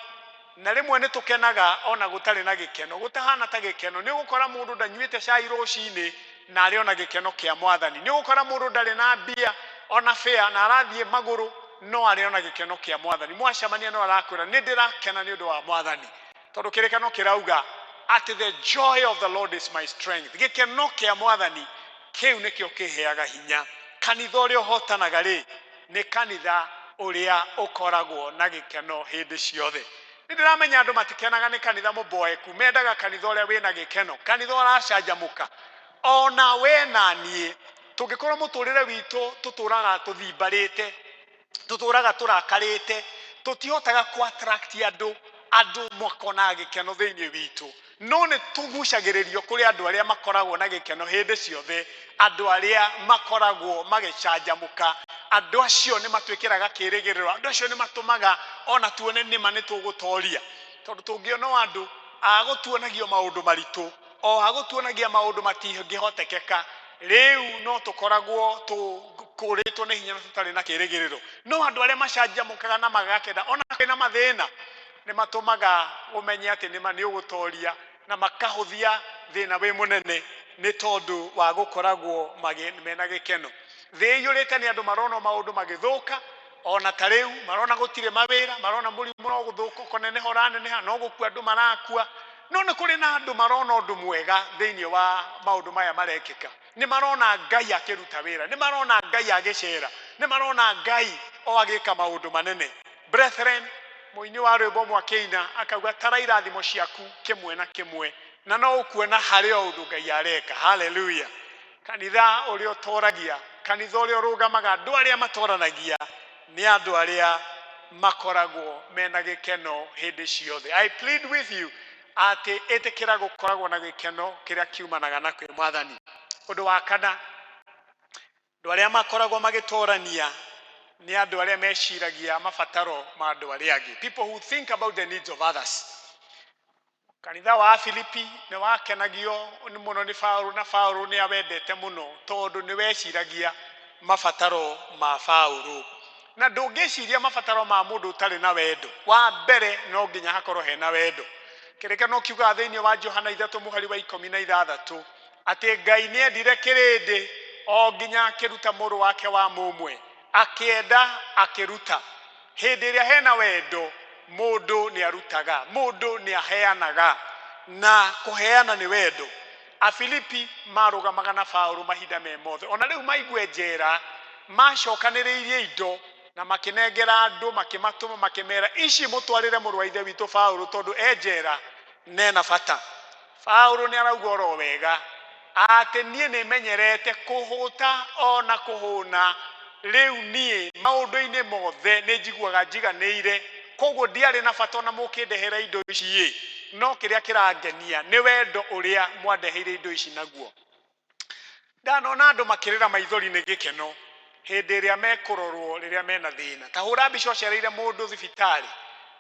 na rĩmwe nĩ tũkenaga ona gũtarĩ na gĩkeno, gũtahana ta gĩkeno. Nĩ ũgũkora mũndũ ndanyuĩte cai rũcinĩ na arĩ ona gĩkeno kĩa Mwathani. Nĩ ũgũkora mũndũ ndarĩ na mbia ona fare na arathiĩ magũrũ, no arĩ ona gĩkeno kĩa Mwathani. Mwacemania no arakwĩra nĩ ndĩrakena nĩ ũndũ wa Mwathani, tondũ kĩrĩkano kĩrauga atĩ the joy of the Lord is my strength. Gĩkeno kĩa Mwathani kĩu nĩkĩo kĩheaga hinya. Kanitha ũrĩa ũhotanaga rĩ, nĩ kanitha ũrĩa ũkoragwo na gĩkeno hĩndĩ ciothe. Nĩ ndĩramenya andũ matikenaga nĩ kanitha mũboeku, mendaga kanitha ũrĩa wĩna gĩkeno, kanitha ũracanjamũka. Ona we na niĩ tũngĩkorwo mũtũrĩre witũ tũtũraga tũthimbarĩte, tũtũraga tũrakarĩte, tũtihotaga ku attract andũ, andũ makonaga gĩkeno thĩinĩ witũ. No nĩ tũgucagĩrĩrio kũrĩ andũ arĩa makoragwo na gĩkeno hĩndĩ ciothe, andũ arĩa makoragwo magĩcanjamũka. Andũ acio nĩ matwĩkĩraga kĩrĩgĩrĩro, andũ acio nĩ matũmaga ona tuone nĩma nĩ tũgũtoria. Tondũ tũngĩona o andũ agũtuonagio maũndũ maritũ, o agũtuonagia maũndũ matingĩhotekeka, rĩu no tũkoragwo tũkũrĩtwo nĩ hinya na tũtarĩ na kĩrĩgĩrĩro. No andũ arĩa macanjamũkaga na magakena ona kwĩna mathĩna, nĩ matũmaga ũmenye atĩ nĩma nĩ ũgũtoria, na makahũthia thĩna wĩ mũnene nĩ tondũ wa gũkoragwo mena gĩkeno. Thĩ ĩiyũrĩte nĩ andũ marona maũndũ magĩthũka, ona ta rĩu marona gũtirĩ mawĩra, marona mũrimũ no gũthũka ũkoneneha ũraneneha, no gũkua andũ marakua. No nĩ kũrĩ na andũ marona ũndũ mwega thĩinĩ wa maũndũ maya marekĩka. Nĩ marona Ngai akĩruta wĩra, nĩ marona Ngai agĩcera, nĩ marona Ngai o agĩka maũndũ manene. Brethren, mũini wa rwĩmbo mwakĩina akauga tara irathimo ciaku kĩmwe na kĩmwe, na no ũkuona harĩ o ũndũ Ngai areka. Hallelujah. Kanitha ũrĩa ũtoragia, kanitha ũrĩa ũrũgamaga, andũ arĩa matoranagia nĩ andũ arĩa makoragwo mena gĩkeno hĩndĩ ciothe. I plead with you atĩ ĩtĩkĩra gũkoragwo na gĩkeno kĩrĩa kiumanaga na kwĩ Mwathani. Ũndũ wa kana, andũ arĩa makoragwo magĩtorania nĩ andũ arĩa meciragia mabataro ma andũ arĩa angĩ. People who think about the needs of others. Kanitha wa Filipi nĩ wakenagio mũno nĩ Paũlũ, na Paũlũ nĩ awendete mũno tondũ nĩ weciragia mabataro ma Paũlũ. Na ndũngĩciria mabataro ma mũndũ ũtarĩ na wendo. Wa mbere no nginya hakorwo hena wendo. Kĩrĩkanĩro kiugaga thĩinĩ wa Johana 3 mũhari wa 16 atĩ Ngai nĩ endire kĩrĩndĩ o nginya akĩruta mũrũ wake wa mũmwe, akĩenda akĩruta. Hĩndĩ ĩrĩa hena wendo, mũndũ nĩ arutaga, mũndũ nĩ aheanaga, na kũheana nĩ wendo. Afilipi marũgamaga na Paũlũ mahinda me mothe. Ona rĩu maigue njera, macokanĩrĩirie indo na makĩnengera andũ, makĩmatũma, makĩmera ici mũtwarĩre mũrũ wa ithe witũ Paũlũ tondũ e njera nena bata. Paũlũ nĩ arauga oro wega atĩ niĩ nĩ menyerete kũhũta ona kũhũna, rĩu niĩ maũndũ-inĩ mothe nĩ njiguaga njiganĩire, koguo ndiarĩ na bata ona mũkĩndehera indo ici ĩ, no kĩrĩa kĩrangenia nĩ wendo ũrĩa mwandeheire indo ici naguo. Ndanona andũ makĩrĩra maithori nĩ gĩkeno hĩndĩ ĩrĩa mekũrorwo rĩrĩa mena thĩna. Ta hũra mbica ũcereire mũndũ thibitarĩ,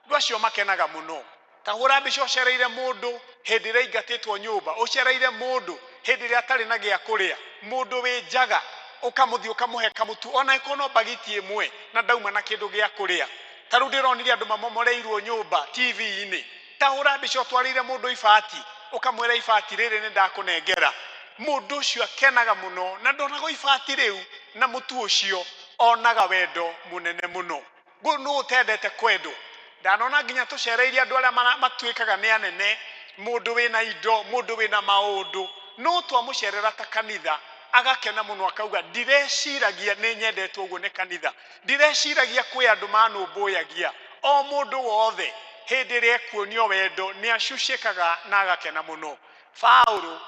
andũ acio makenaga mũno. Ta hũra mbica ũcereire mũndũ hĩndĩ ĩrĩa aingatĩtwo nyũmba, ũcereire mũndũ hĩndĩ ĩrĩa atarĩ na gĩa kũrĩa, mũndũ wĩ njaga ũkamũthiĩ ũkamũhe kamũtu ona ĩkorwo no mbagiti ĩmwe na ndauma na kĩndũ gĩa kũrĩa. Ta rĩu ndĩronire andũ mamomoreirwo nyũmba TV-inĩ. Ta hũra mbica ũtwarĩire mũndũ ibati, ũkamwĩra ibati rĩrĩ nĩ ndakũnengera. Mũndũ ũcio akenaga mũno na ndonaga ibati rĩu na mũtu ũcio, onaga wendo mũnene mũno. Nũ ũtendete kwendwo? Ndanona nginya tũcereirie andũ arĩa matuĩkaga nĩ anene, mũndũ wĩna indo, mũndũ wĩna maũndũ, no twamũcerera ta kanitha agakena mũno akauga ndireciragia nĩ nyendetwo ũguo nĩ kanitha, ndireciragia kwĩ andũ manũmbũyagia. O mũndũ wothe hĩndĩ ĩrĩa ekuonio wendo nĩ acucĩkaga na agakena mũno. Paũlũ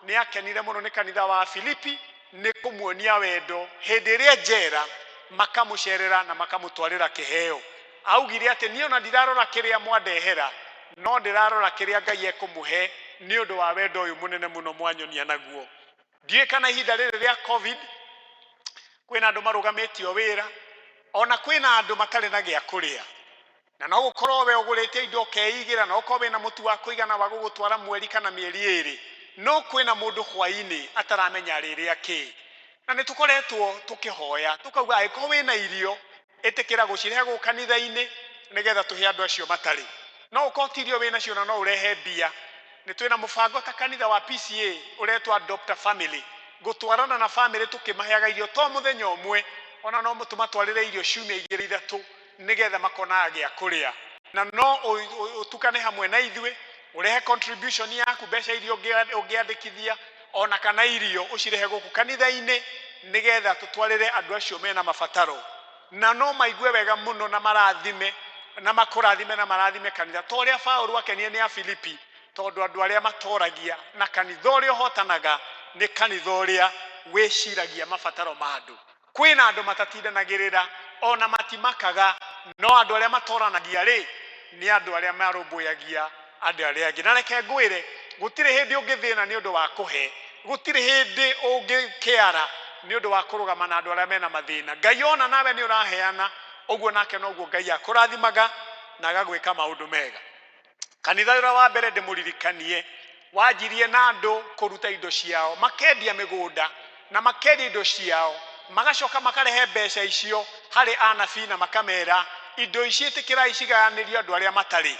nĩ akenire mũno nĩ kanitha wa Filipi nĩ kũmuonia wendo hĩndĩ ĩrĩa njera makamũcerera na makamũtwarĩra kĩheo. Augire atĩ niĩ ona ndirarora kĩrĩa mwandehera, no ndĩrarora kĩrĩa Ngai ekũmũhe nĩ ũndũ wa wendo ũyũ mũnene mũno mwanyonia naguo. Ndiũĩ kana ihinda rĩrĩ rĩa COVID kwĩna andũ marũgamĩtio wĩra, ona kwĩna andũ matarĩ na gĩa kũrĩa. Na no gũkorwo we ũgũrĩte indo ũkeigĩra, na ũkorwo wĩna mũtu wa kũigana wa gũgũtwara mweri kana mĩeri ĩrĩ, no kwĩna mũndũ hwaĩ-inĩ ataramenya rĩrĩa kĩ. Na nĩ tũkoretwo tũkĩhoya tũkauga angĩkorwo wĩna irio ĩtĩkĩra gũcirehe gũkũ kanitha-inĩ nĩgetha tũhe andũ acio matarĩ. No ũkorwo ti irio wĩnacio na no ũrehe mbia. Nĩ twĩna mũbango ta kanitha wa PCA ũretwo Adopt a Family, gũtwarana na family tũkĩmaheaga irio to mũthenya ũmwe, ona no tũmatwarĩre irio ciumia igĩrĩ ithatũ nĩgetha makonaga gĩa kũrĩa. Na no ũtukane hamwe na ithuĩ, ũrehe contribution yaku, mbeca iria ũngĩandĩkithia, ona kana irio ũcirehe gũkũ kanitha-inĩ nĩgetha tũtwarĩre andũ acio mena mabataro. Na no maigue wega mũno na marathime, na makũrathime na marathime kanitha. Ta ũrĩa Paũlũ akenire nĩ Afilipi, tondũ andũ arĩa matoragia na kanitha ũrĩa ũhotanaga nĩ kanitha ũrĩa wĩciragia mabataro ma andũ. Kwĩna andũ matatindanagĩrĩra ona matimakaga, no andũ arĩa matoranagia rĩ nĩ andũ arĩa marũmbũyagia andũ arĩa angĩ. Na reke ngwĩre, Gũtirĩ hĩndĩ ũngĩthĩna nĩ ũndũ wa kũhe, gũtirĩ hĩndĩ ũngĩkĩara nĩ ũndũ wa kũrũgama na andũ arĩa mena mathĩna. Ngai ona nawe nĩ ũraheana, ũguo nake noguo Ngai akũrathimaga na agagwĩka maũndũ mega. Kanitha ũrĩa wa mbere ndĩmũririkanie wanjirie na andũ kũruta indo ciao, makendia mĩgũnda na makendia indo ciao, magacoka makarehe mbeca icio harĩ anabii na makamera indo ici ĩtĩkĩrai cigayanĩrio andũ arĩa matarĩ.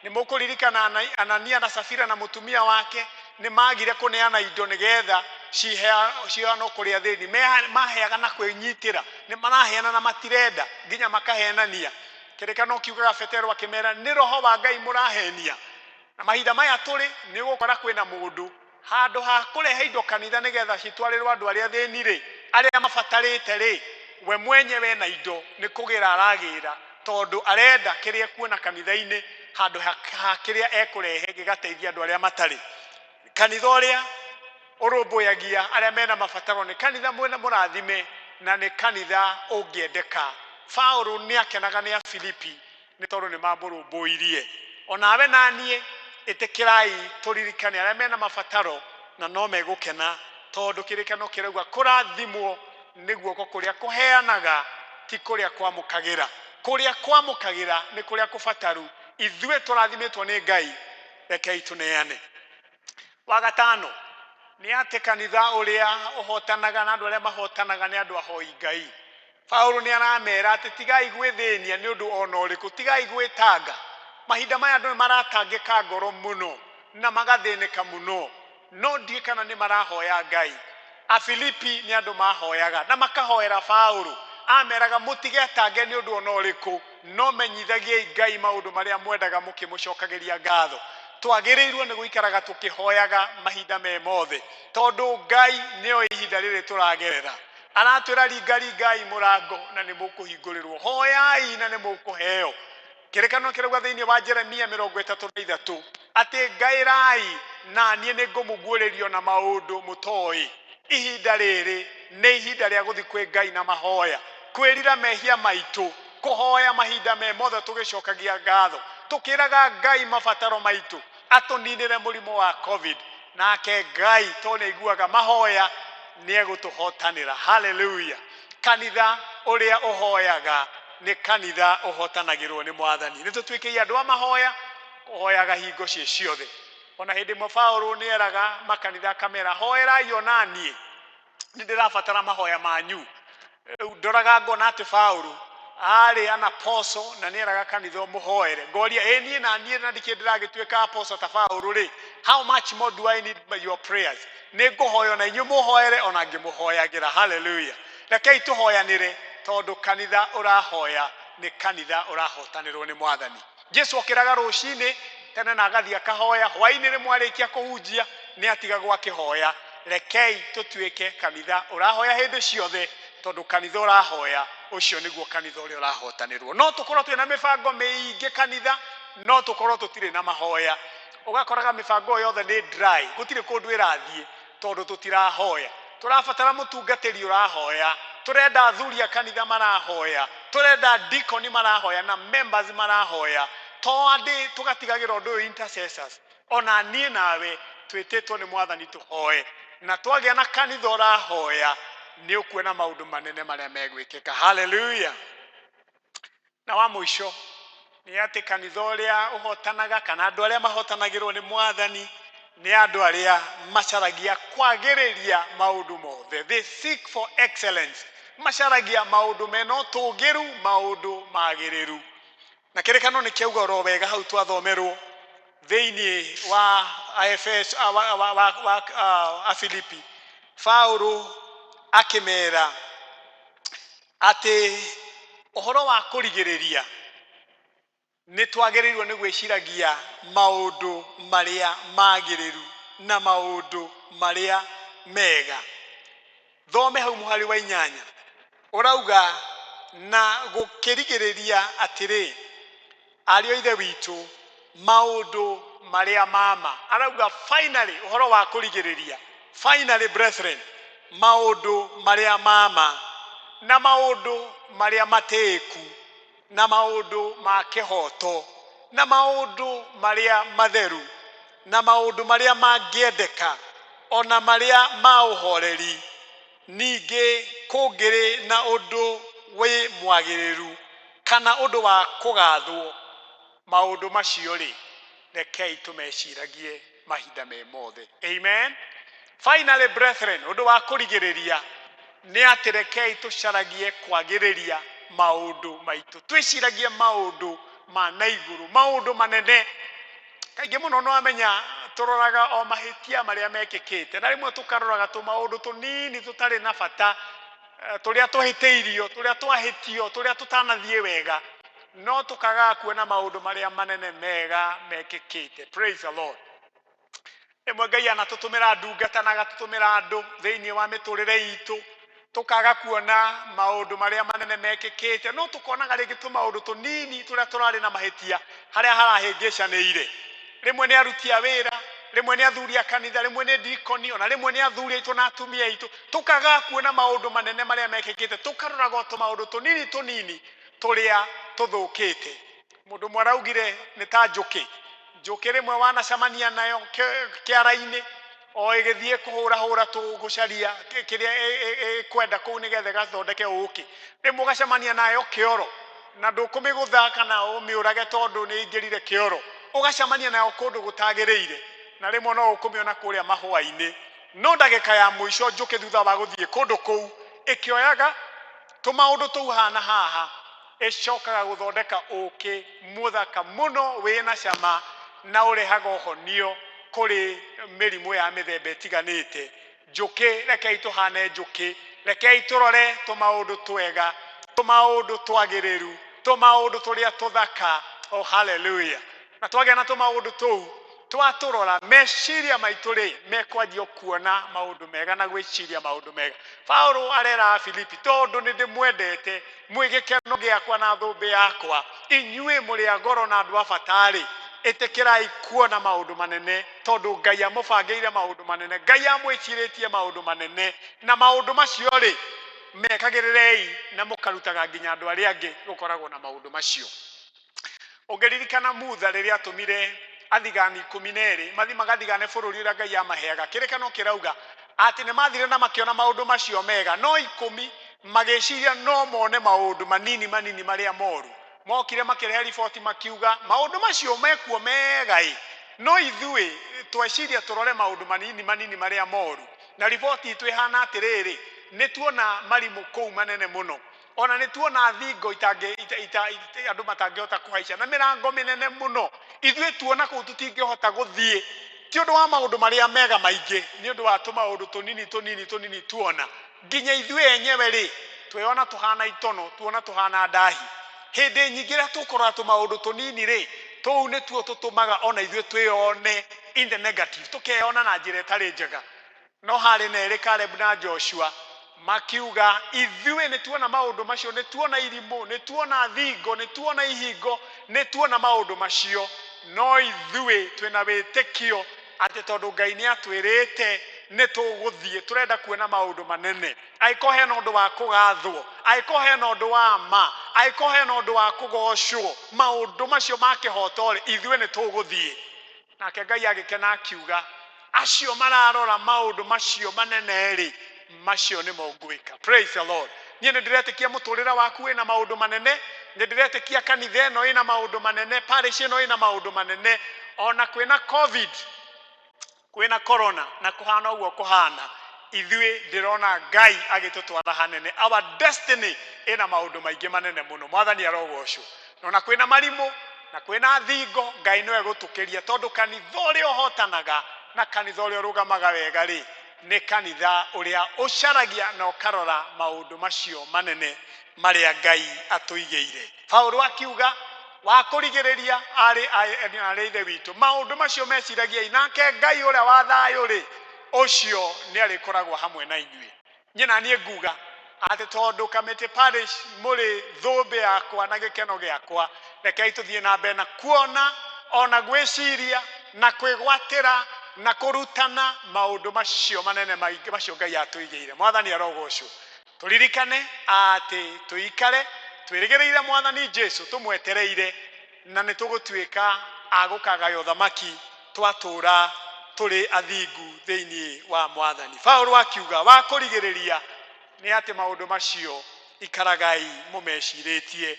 Nĩ mũkũririkana Anania na Safira na mũtumia wake nĩ magire kũneana indo nĩgetha ciheanwo kũrĩ athĩni. Maheaga na kwĩnyitĩra, nĩ maraheana na matirenda nginya makahenania. Kĩrĩkanĩro kiugaga Petero akĩmera nĩ roho wa Ngai mũrahenia. Na mahinda maya tũrĩ nĩ ũgũkora kwĩna mũndũ handũ ha kũrehe indo kanitha nĩgetha citwarĩrwo andũ arĩa athĩni rĩ, arĩa mabatarĩte rĩ, we mwenyewe na indo nĩ kũgĩra aragĩra, tondũ arenda kĩrĩa ekuona kanitha-inĩ handũ ha kĩrĩa ekũrehe gĩgateithia andũ arĩa matarĩ. Kanitha ũrĩa ũrũmbũyagia arĩa mena mabataro nĩ kanitha mwena mũrathime na nĩ kanitha ũngĩendeka. Paũlũ nĩ akenaga nĩ Afilipi nĩ tondũ nĩ mamũrũmbũirie. Onawe na niĩ ĩtĩkĩrai tũririkane arĩa mena mabataro na no megũkena, tondũ kĩrĩkanĩro kĩrauga kũrathimwo nĩ guoko kũrĩa kũheanaga ti kũrĩa kwamũkagĩra. Kũrĩa kwamũkagĩra nĩ kũrĩa kũbataru. Ithuĩ tũrathimĩtwo nĩ Ngai, rekei tũneane. Wa gatano nĩ atĩ kanitha ũrĩa ũhotanaga na andũ arĩa mahotanaga nĩ andũ ahoi Ngai. Paũlũ nĩ aramera atĩ tigai gwĩthĩnia nĩ ũndũ ona ũrĩkũ, tigai gwĩtanga. Mahinda maya andũ nĩ maratangĩka ngoro mũno na magathĩnĩka mũno, no ndiũĩ kana nĩ marahoya Ngai. Afilipi nĩ andũ mahoyaga na makahoera Paũlũ, ameraga mũtigetange nĩ ũndũ ona ũrĩkũ, no menyithagiai Ngai maũndũ marĩa mwendaga mũkĩmũcokagĩria ngatho. Twagĩrĩirwo nĩ gũikaraga tũkĩhoyaga mahinda me mothe, tondũ Ngai nĩoĩ ihinda rĩrĩ tũragerera. Aratwĩra ringaringai mũrango na nĩ mũkũhingũrĩrwo, hoyai na nĩ mũkũheo. Kĩrĩkanĩro kĩrauga thĩinĩ wa Jeremia mĩrongo ĩtatũ na ithatũ atĩ ngaĩrai na niĩ nĩ ngũmũguũrĩrio na maũndũ mũtoĩ. Ihinda rĩrĩ nĩ ihinda rĩa gũthiĩ kwĩ Ngai na mahoya, kwĩrira mehia maitũ, kũhoya mahinda me mothe tũgĩcokagia ngatho, tũkĩraga Ngai mabataro maitũ, atũninĩre mũrimũ wa COVID. Nake Ngai tondũ nĩ aiguaga mahoya nĩ egũtũhotanĩra. Hallelujah. Kanitha ũrĩa ũhoyaga nĩ kanitha ũhotanagĩrwo nĩ Mwathani. Nĩ tũtuĩkei andũ a mahoya, kũhoyaga hingo ciĩ ciothe. Ona hĩndĩ ĩmwe Paũlũ nĩ eraga makanitha akamera, hoerai ona niĩ, nĩ ndĩrabatara mahoya manyu. Rĩu ndoraga ngona atĩ Paũlũ arĩ an apostle na nĩ eraga kanitha ũmũhoere. Ngoria, ĩ niĩ na niĩ na ndikĩ ndĩragĩtuĩka apostle ta Paũlũ rĩ, how much more do I need your prayers? Nĩ ngũhoya ona inyuĩ mũhoere ona ngĩmũhoyagĩra. Hallelujah. Rekei tũhoyanĩre, tondũ kanitha ũrahoya nĩ kanitha ũrahotanĩrwo nĩ Mwathani. Jesu okĩraga rũcinĩ tene na agathiĩ akahoya, hwaĩ-inĩ rĩmwe arĩkia kũhunjia nĩ atigagwo akĩhoya. Rekei tũtuĩke kanitha ũrahoya hĩndĩ ciothe, tondũ kanitha ũrahoya ũcio nĩguo kanitha ũrĩa ũrahotanĩrwo. No tũkorwo twĩna mĩbango mĩingĩ kanitha, no tũkorwo tũtirĩ na mahoya. Ũgakoraga mĩbango yothe nĩ dry, gũtirĩ kũndũ ĩrathiĩ tondũ tũtirahoya. Tũrabatara mũtungatĩri ũrahoya, tũrenda athuri a kanitha marahoya, tũrenda deacon marahoya na members marahoya. To andĩ tũgatigagĩra ũndũ ũyũ intercessors, ona niĩ nawe twĩtĩtwo nĩ Mwathani tũhoe, na twagĩa na kanitha ũrahoya nĩ ũkuona maũndũ manene marĩa megwĩkĩka. Hallelujah. Na wa mũico nĩ atĩ kanitha ũrĩa ũhotanaga kana andũ arĩa mahotanagĩrwo nĩ Mwathani nĩ andũ arĩa macaragia kwagĩrĩria maũndũ mothe. They seek for excellence. Macaragia maũndũ mena ũtũgĩru, maũndũ magĩrĩru. Na kĩrĩkanĩro nĩ kĩauga oro wega hau twathomerwo thĩinĩ wa Efeso, wa Afilipi. Paũlũ akĩmera atĩ ũhoro wa kũrigĩrĩria nĩ twagĩrĩirwo nĩ gwĩciragia maũndũ marĩa magĩrĩru na maũndũ marĩa mega. Thome hau mũhari wa inyanya ũrauga, na gũkĩrigĩrĩria atĩrĩ, ariũ a Ithe witũ, maũndũ marĩa mama. Arauga finally, ũhoro wa kũrigĩrĩria, finally brethren, maũndũ marĩa mama na maũndũ marĩa matĩĩku na maũndũ ma kĩhoto na maũndũ marĩa matheru Na maũndũ marĩa mangĩendeka, ona marĩa ma ũhoreri, ningĩ kũngĩrĩ na ũndũ wĩ mwagĩrĩru kana ũndũ wa kũgathwo, maũndũ macio rĩ, rekei tũmeciragie mahinda me mothe. Amen. Finally, brethren, ũndũ wa kũrigĩrĩria nĩ atĩ rekei tũcaragie kwagĩrĩria maũndũ maitũ, twĩciragie maũndũ ma na igũrũ, maũndũ manene. Kaingĩ mũno no amenya tũroraga o mahĩtia marĩa mekĩkĩte, na rĩmwe tũkaroraga tũmaũndũ tũnini tũtarĩ na bata, tũrĩa tũhĩtĩirio, tũrĩa twahĩtio, tũrĩa tũtanathiĩ wega, no tũkagaga kuona maũndũ marĩa manene mega mekĩkĩte. Praise the Lord. Rĩmwe Ngai anatũtũmĩra ndungata na agatũtũmĩra andũ thĩinĩ wa mĩtũrĩre itũ, tũkaga kuona maũndũ marĩa manene mekĩkĩte, no tũkonaga rĩngĩ tũmaũndũ tũnini tũrĩa tũrarĩ na mahĩtia, harĩa harahĩngĩcanĩire. Rĩmwe nĩ aruti a wĩra, rĩmwe nĩ athuri a kanitha, rĩmwe nĩ dikoni, ona rĩmwe nĩ athuri aitũ na atumia aitũ. Tũkaga kuona maũndũ manene marĩa mekĩkĩte, tũkaroraga o tũmaũndũ tũnini tũnini tũrĩa tũthũkĩte. Mũndũ ũmwe araugire nĩ ta njũkĩ. Njũkĩ rĩmwe wanacemania nayo kĩara-inĩ, o ĩgĩthiĩ kũhũrahũra tũgũcaria kĩrĩa ĩkwenda kũu nĩgetha ĩgathondeke ũkĩ. Rĩmwe ũgacemania nayo kĩoro, na ndũkũmĩgũtha kana ũmĩũrage tondũ nĩ ĩingĩrire kĩoro. Ũgacemania nayo kũndũ gũtagĩrĩire, na rĩmwe no ũkũmĩona kũrĩa mahũa-inĩ. No ndagĩka ya mũico njũkĩ thutha wa gũthiĩ kũndũ kũu ĩkĩoyaga tũmaũndũ tũu haha na haha, ĩcokaga gũthondeka ũkĩ mũthaka mũno wĩna cama na ũrehaga ũhonio kũrĩ mĩrimũ ya mĩthemba ĩtiganĩte. Njũkĩ, rekei tũhane njũkĩ, rekei tũrore tũmaũndũ twega, tũmaũndũ twagĩrĩru, tũmaũndũ tũrĩa tũthaka. Oh, hallelujah. Na twagĩa na tũmaũndũ tũu, twatũrora, meciria maitũ rĩ mekwanjia kuona maũndũ mega na gwĩciria maũndũ mega. Paulo arera Filipi, tondũ nĩ ndĩmwendete, mwĩ gĩkeno gĩakwa na thũmbĩ yakwa, inyuĩ mũrĩ a goro na andũ a bata rĩ, ĩtĩkĩrai kuona maũndũ manene, tondũ Ngai amũbangĩire maũndũ manene, Ngai amwĩcirĩtie maũndũ manene, na maũndũ macio rĩ mekagĩrĩrei na mũkarutaga nginya andũ arĩa angĩ gũkoragwo na maũndũ macio. Ũngĩririkana Mutha rĩrĩa atũmire athigani 12 mathi magathigane bũrũri ũrĩa Ngai amaheaga, kĩrĩkano kĩrauga atĩ nĩ mathire na makĩona maũndũ macio mega, no 10 magĩciria no mone maũndũ manini manini marĩa moru. Mokire makĩrehe riboti makiuga maũndũ macio mekuo mega ĩ, no ithuĩ tweciria tũrore maũndũ manini manini marĩa moru. Na riboti itũ ĩhana atĩrĩrĩ, nĩ tuona marimũ kũu manene mũno, ona nĩ tuona thingo andũ matangĩhota kũhaica na mĩrango mĩnene mũno. Ithuĩ tuona kũu tũtingĩhota gũthiĩ, ti ũndũ wa maũndũ marĩa mega maingĩ, nĩ ũndũ wa tũmaũndũ tũnini tũnini tũnini tuona. Nginya ithuĩ enyewe rĩ, twĩona tũhana itono, tuona tũhana ndahi. Hĩndĩ nyingĩ rĩrĩa tũkũrora tũmaũndũ tũnini rĩ, tũu nĩtuo tũtũmaga ona ithuĩ twĩone in the negative, tũkeyona na njĩra ĩtarĩ njega. No harĩ na erĩ, Caleb na Joshua, makiuga ithuĩ nĩ tuona maũndũ macio, nĩ tuona irimũ, nĩ tuona thingo, nĩ tuona ihingo, nĩ tuona maũndũ macio, no ithuĩ twĩna wĩtĩkio atĩ tondũ Ngai nĩ atwĩrĩte nĩ tũgũthiĩ, tũrenda kuona maũndũ manene. Angĩkorwo hena ũndũ wa kũgathwo, angĩkorwo hena ũndũ wa ma, angĩkorwo hena ũndũ wa kũgocwo, maũndũ macio ma kĩhoto rĩ, ithuĩ nĩ tũgũthiĩ. Nake Ngai agĩkena akiuga, acio mararora maũndũ macio manene rĩ, macio nĩmo ngwĩka. Praise the Lord. Niĩ nĩ ndĩretĩkia mũtũrĩre waku wĩna maũndũ manene, nĩ ndĩretĩkia kanitha ĩno ĩna maũndũ manene, parish ĩno ĩna maũndũ manene. Ona kwĩna COVID, kwĩna corona, na kũhana ũguo kũhana, ithuĩ ndĩrona Ngai agĩtũtwara hanene. Our destiny ĩna maũndũ maingĩ manene mũno. Mwathani arogocwo. Ona kwĩna marimũ na kwĩna thingo, Ngai nĩwe gũtũkĩria, tondũ kanitha ũrĩa ũhotanaga na kanitha ũrĩa ũrũgamaga wega rĩ, nĩ kanitha ũrĩa ũcaragia na ũkarora maũndũ macio manene marĩa Ngai atũigĩire. Paulo akiuga wa kũrigĩrĩria arĩ ithe witũ, maũndũ macio meciragiai, nake Ngai ũrĩa wa thayũ rĩ, ũcio nĩ arĩkoragwo hamwe na inyuĩ. Niĩ na niĩ nguga atĩ tondũ Kamĩtĩ Parish mũrĩ thũmbĩ yakwa na gĩkeno gĩakwa, rekei tũthiĩ na mbere na kuona ona gwĩciria na kwĩgwatĩra na kũrutana maũndũ macio manene maingĩ macio Ngai atũigĩire. Mwathani arogocwo. Tũririkane atĩ tũikare twĩrĩgĩrĩire Mwathani Jesu, tũmwetereire, na nĩ tũgũtuĩka a gũkagaya ũthamaki Twatũra tũrĩ athingu thĩinĩ wa Mwathani. Paũlũ akiuga wa kũrigĩrĩria nĩ atĩ maũndũ macio ikaragai mũmecirĩtie.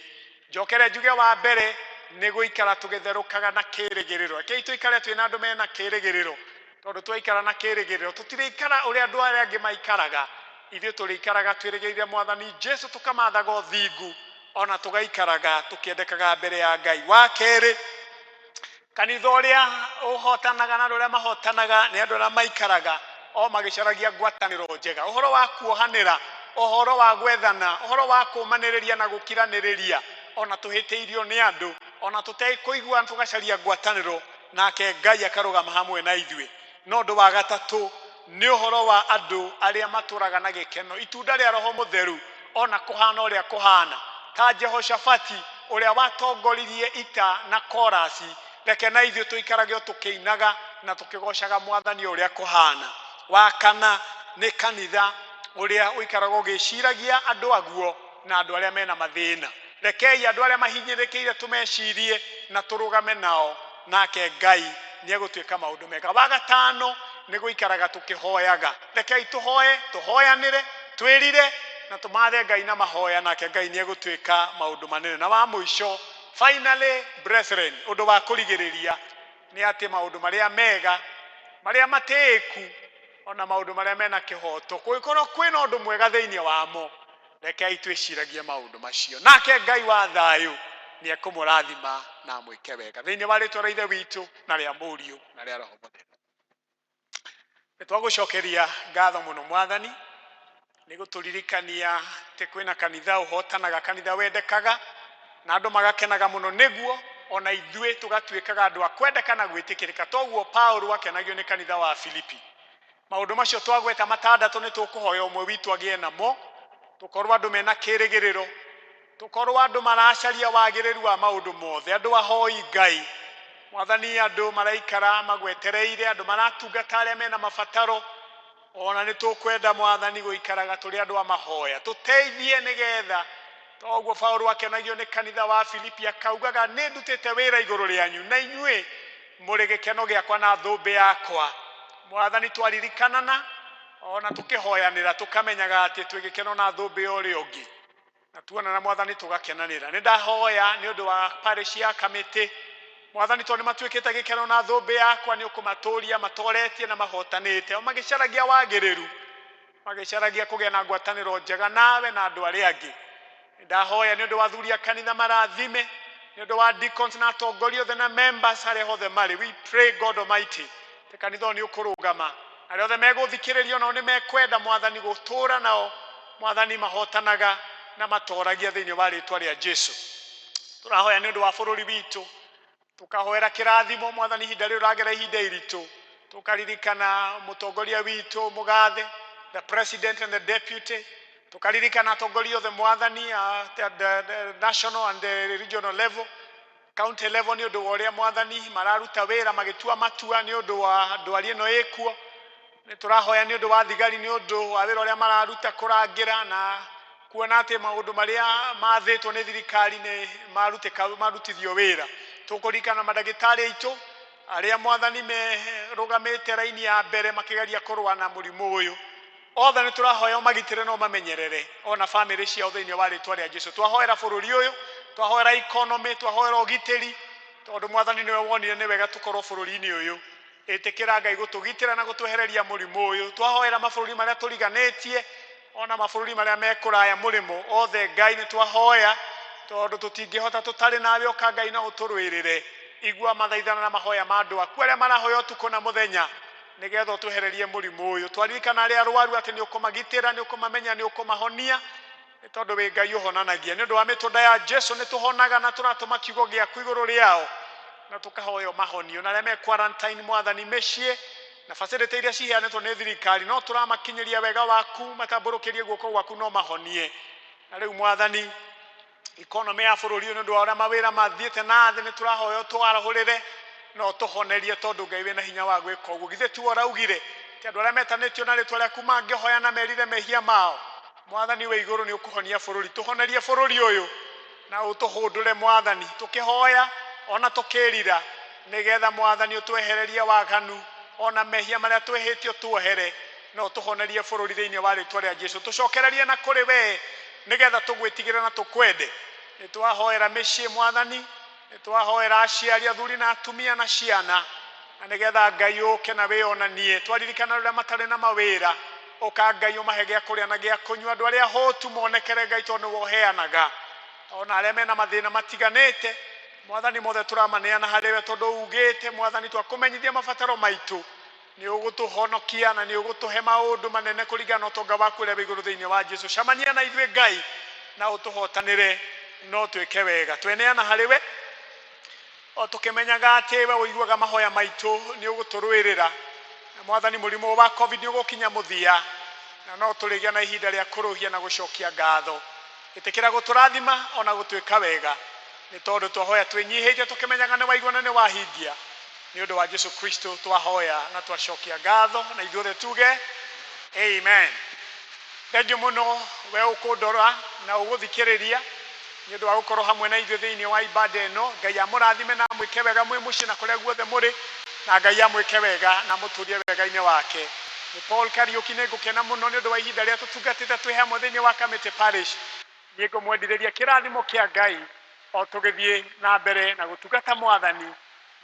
Njokere njuge wa mbere nĩ gũikara tũgĩtherũkaga na kĩrĩgĩrĩro. Rekei tũikare twĩna andũ mena kĩrĩgĩrĩro, tondũ twaikara na kĩrĩgĩrĩro tũtirĩikara ũrĩa andũ arĩa angĩ maikaraga. Ithuĩ tũrĩikaraga twĩrĩgĩrĩire Mwathani Jesu, tũkamathaga ũthingu ona tũgaikaraga tũkĩendekaga mbere ya Ngai. Wa kerĩ, kanitha ũrĩa ũhotanaga na andũ arĩa mahotanaga nĩ andũ arĩa maikaraga o magĩcaragia ngwatanĩro njega, ũhoro wa kuohanĩra, ũhoro wa gwethana, ũhoro wa kũmanĩrĩria na gũkiranĩrĩria ona tũhĩtĩirio nĩ andũ, ona tũtekũigua tũgacaria ngwatanĩro, nake Ngai akarũgama hamwe na ithuĩ. No ũndũ wa gatatũ nĩ ũhoro wa andũ arĩa matũraga na gĩkeno, itunda rĩa Roho Mũtheru ona kũhana ũrĩa kũhana, ta Jehoshafati ũrĩa watongoririe ita na korasi. Reke na ithuĩ tũikarage o tũkĩinaga na tũkĩgocaga Mwathani ũrĩa kũhana. Wa kana nĩ kanitha ũrĩa ũikaraga ũgĩciragia andũ aguo na andũ arĩa mena mathĩna. Rekei andũ arĩa mahinyĩrĩkĩire tũmecirie na tũrũgame nao, nake Ngai nĩ egũtuĩka maũndũ mega. Wa gatano nĩ gũikaraga tũkĩhoyaga. Rekei tũhoe, tũhoyanĩre, twĩrire na tũmathe Ngai na mahoya, nake Ngai nĩ egũtuĩka maũndũ manene. Na wa mũico, finally brethren, ũndũ wa kũrigĩrĩria nĩ atĩ maũndũ marĩa mega, marĩa matĩĩku, ona maũndũ marĩa mena kĩhoto, kũngĩkorwo kwĩna ũndũ mwega thĩinĩ wamo, rekei twĩciragie maũndũ macio, nake Ngai wa thayũ nĩ ekũmũrathima na amwĩke wega. Thĩinĩ wa rĩtwa rĩa Ithe witũ na rĩa Mũriũ na rĩa Roho Mũtheru, nĩ twagũcokeria ngatho mũno Mwathani nĩ gũtũririkania atĩ kwĩna kanitha ũhotanaga, kanitha wendekaga na andũ magakenaga mũno nĩguo ona ithuĩ tũgatuĩkaga andũ a kwendeka na gwĩtĩkĩrĩka. Toguo Paũlũ akenagio nĩ kanitha wa Filipi. Maũndũ macio twagweta matandatũ nĩ tũkũhoya ũmwe witũ agĩe namo, tũkorwo andũ mena kĩrĩgĩrĩro, tũkorwo andũ maracaria wagĩrĩru wa maũndũ mothe, andũ ahoi Ngai Mwathani, andũ maraikara magwetereire, andũ maratungata arĩa mena mabataro. Ona nĩ tũkwenda Mwathani gũikaraga tũrĩ andũ a mahoya, tũteithie nĩgetha toguo Paũlũ akenagio nĩ kanitha wa Filipi, akaugaga nĩ ndutĩte wĩra igũrũ rĩanyu na inyuĩ mũrĩ gĩkeno gĩakwa na thũmbĩ yakwa. Mwathani, twaririkanana ona tũkĩhoyanĩra tũkamenyaga atĩ twĩ gĩkeno na thũmbĩ ya ũrĩa ũngĩ, na tuonana Mwathani tũgakenanĩra. Nĩ ndahoya nĩ ũndũ wa parish ya Kamĩtĩ Mwathani, tondũ nĩ matuĩkĩte gĩkeno na thũmbĩ yakwa, nĩ ũkũmatũria matoretie na mahotanĩte, o magĩcaragia wagĩrĩru, magĩcaragia kũgĩa na ngwatanĩro njega nawe na andũ arĩa angĩ. Ndahoya nĩ ũndũ wa athuri a kanitha marathime, nĩ ũndũ wa deacons na atongoria othe na members arĩa othe marĩ. We pray, God Almighty, atĩ kanitha ũyũ nĩ ũkũrũgama, arĩa othe megũthikĩrĩria nao nĩ mekwenda Mwathani gũtũra nao Mwathani mahotanaga na matoragia thĩinĩ wa rĩtwa rĩa Jesu. Tũrahoya nĩ ũndũ wa bũrũri witũ, tũkahoera kĩrathimo Mwathani ihinda rĩrĩ ũragera ihinda iritũ, tũkaririkana mũtongoria witũ mũgathe, the president and the deputy, tũkaririkana atongoria othe Mwathani at the national and the regional level, county level, nĩ ũndũ wa ũrĩa Mwathani mararuta wĩra magĩtua matua nĩ ũndũ wa ndwari ĩno ĩkuo. Nĩ tũrahoya nĩ ũndũ wa thigari nĩ ũndũ wa wĩra ũrĩa mararuta kũrangĩra na kuona atĩ maũndũ marĩa mathĩtwo nĩ thirikari nĩ marutĩka, marutithio wĩra. Tũkũririkana mandagĩtarĩ aitũ arĩa Mwathani merũgamĩte raini ya mbere makĩgeria kũrũa na mũrimũ ũyũ. Othe nĩ tũrahoya ũmagitĩre na ũmamenyerere ona bamĩrĩ ciao thĩinĩ wa rĩtwa rĩa Jesu. Twahoera bũrũri ũyũ, twahoera economy, twahoera ũgitĩri, tondũ Mwathani nĩwe wonire nĩ wega tũkorwo bũrũri-inĩ ũyũ. Ĩtĩkĩra Ngai gũtũgitĩra na gũtwehereria mũrimũ ũyũ. Twahoera mabũrũri marĩa tũriganĩtie ona mabũrũri marĩa me kũraya mũrĩmo othe, Ngai nĩ twahoya tondũ tũtingĩhota tũtarĩ nawe. Ũka Ngai na ũtũrũĩrĩre. Igua mathaithana na mahoya ma andũ aku arĩa marahoya ũtukũ na mũthenya nĩgetha ũtwehererie mũrimũ ũyũ. Twaririkana arĩa arwaru atĩ nĩ ũkũmagitĩra, nĩ ũkũmamenya, nĩ ũkũmahonia, nĩ tondũ wĩ Ngai ũhonanagia. Nĩ ũndũ wa mĩtũnda ya Jesu nĩ tũhonaga na tũratũma kiugo gĩaku igũrũ rĩao na tũkahoya mahonio. Na arĩa me quarantine Mwathani mĩciĩ na facility iria ciheanĩtwo nĩ thirikari, no tũramakinyĩria wega waku, matambũrũkĩrie guoko gwaku no mahonie. Na rĩu Mwathani, economy ya bũrũri ũyũ nĩ ũndũ wa ũrĩa mawĩra mathiĩte na thĩ, nĩ tũrahoya ũtwarahũrĩre na ũtũhonerie, tondũ Ngai wĩna hinya wa gwĩka ũguo. Githĩ tuo ũraugire ti andũ arĩa metanĩtio na rĩtwa rĩaku mangĩhoya na merire mehia mao, Mwathani wĩ igũrũ nĩ ũkũhonia bũrũri. Tũhonerie bũrũri ũyũ na ũtũhũndũre Mwathani, tũkĩhoya ona tũkĩrira. Nĩgetha Mwathani ũtwehererie waganu ona mehia marĩa twĩhĩtio tuohere, no tũhonerie bũrũri thĩinĩ wa rĩtwa rĩa Jesu. Tũcokererie na kũrĩ wee nĩgetha tũgwĩtigĩre na tũkwende. Nĩ twahoera mĩciĩ, Mwathani, nĩ twahoera aciari, athuri na atumia na ciana, na nĩgetha Ngai ũke na wĩonanie. Twaririkana arĩa matarĩ na mawĩra, ũka Ngai ũmahe gĩa kũrĩa na gĩa kũnyua. Andũ arĩa hũtu monekere, Ngai, tondũ nĩwe ũheanaga. Ona arĩa mena mathĩna matiganĩte, Mwathani, mothe tũramaneana harĩ we, tondũ ugĩte, Mwathani, twakũmenyithia mabataro maitũ, nĩ ũgũtũhonokia na nĩ ũgũtũhe maũndũ manene kũringana na ũtonga waku ũrĩa wĩ igũrũ thĩinĩ wa Jesu. Camania na ithuĩ, Ngai, na ũtũhotanĩre no twĩke wega. Tweneana harĩ we o tũkĩmenyaga atĩ we ũiguaga mahoya maitũ, nĩ ũgũtũrũĩrĩra. Na Mwathani, mũrimũ wa COVID nĩ ũgũkinya mũthia na no tũrĩgĩa na ihinda rĩa kũrũhia na gũcokia ngatho. Ĩtĩkĩra gũtũrathima ona gũtwĩka wega, nĩ tondũ twahoya twĩnyihĩtie tũkĩmenyaga nĩ waigua na nĩ wahingia. Nĩ ũndũ wa Jesu Kristo twahoya na twacokia ngatho, na ithuothe tuge amen. Thengiũ mũno we ũkũndora na ũgũthikĩrĩria nĩ ũndũ wa gũkorwo hamwe na ithuĩ thĩinĩ wa ibada ĩno. Ngai amũrathime na amwĩke wega mwĩ mũciĩ na kũrĩa guothe mũrĩ, na Ngai amwĩke wega na amũtũrie wega-inĩ wake. Nĩ Paul Kariũki. Nĩ ngũkena mũno nĩ ũndũ wa ihinda rĩrĩa tũtungatĩte twĩ hamwe thĩinĩ wa Kamĩtĩ Parish. Niĩ ngũmwendithĩria kĩrathimo kĩa Ngai o tũgĩthiĩ na mbere na gũtungata Mwathani,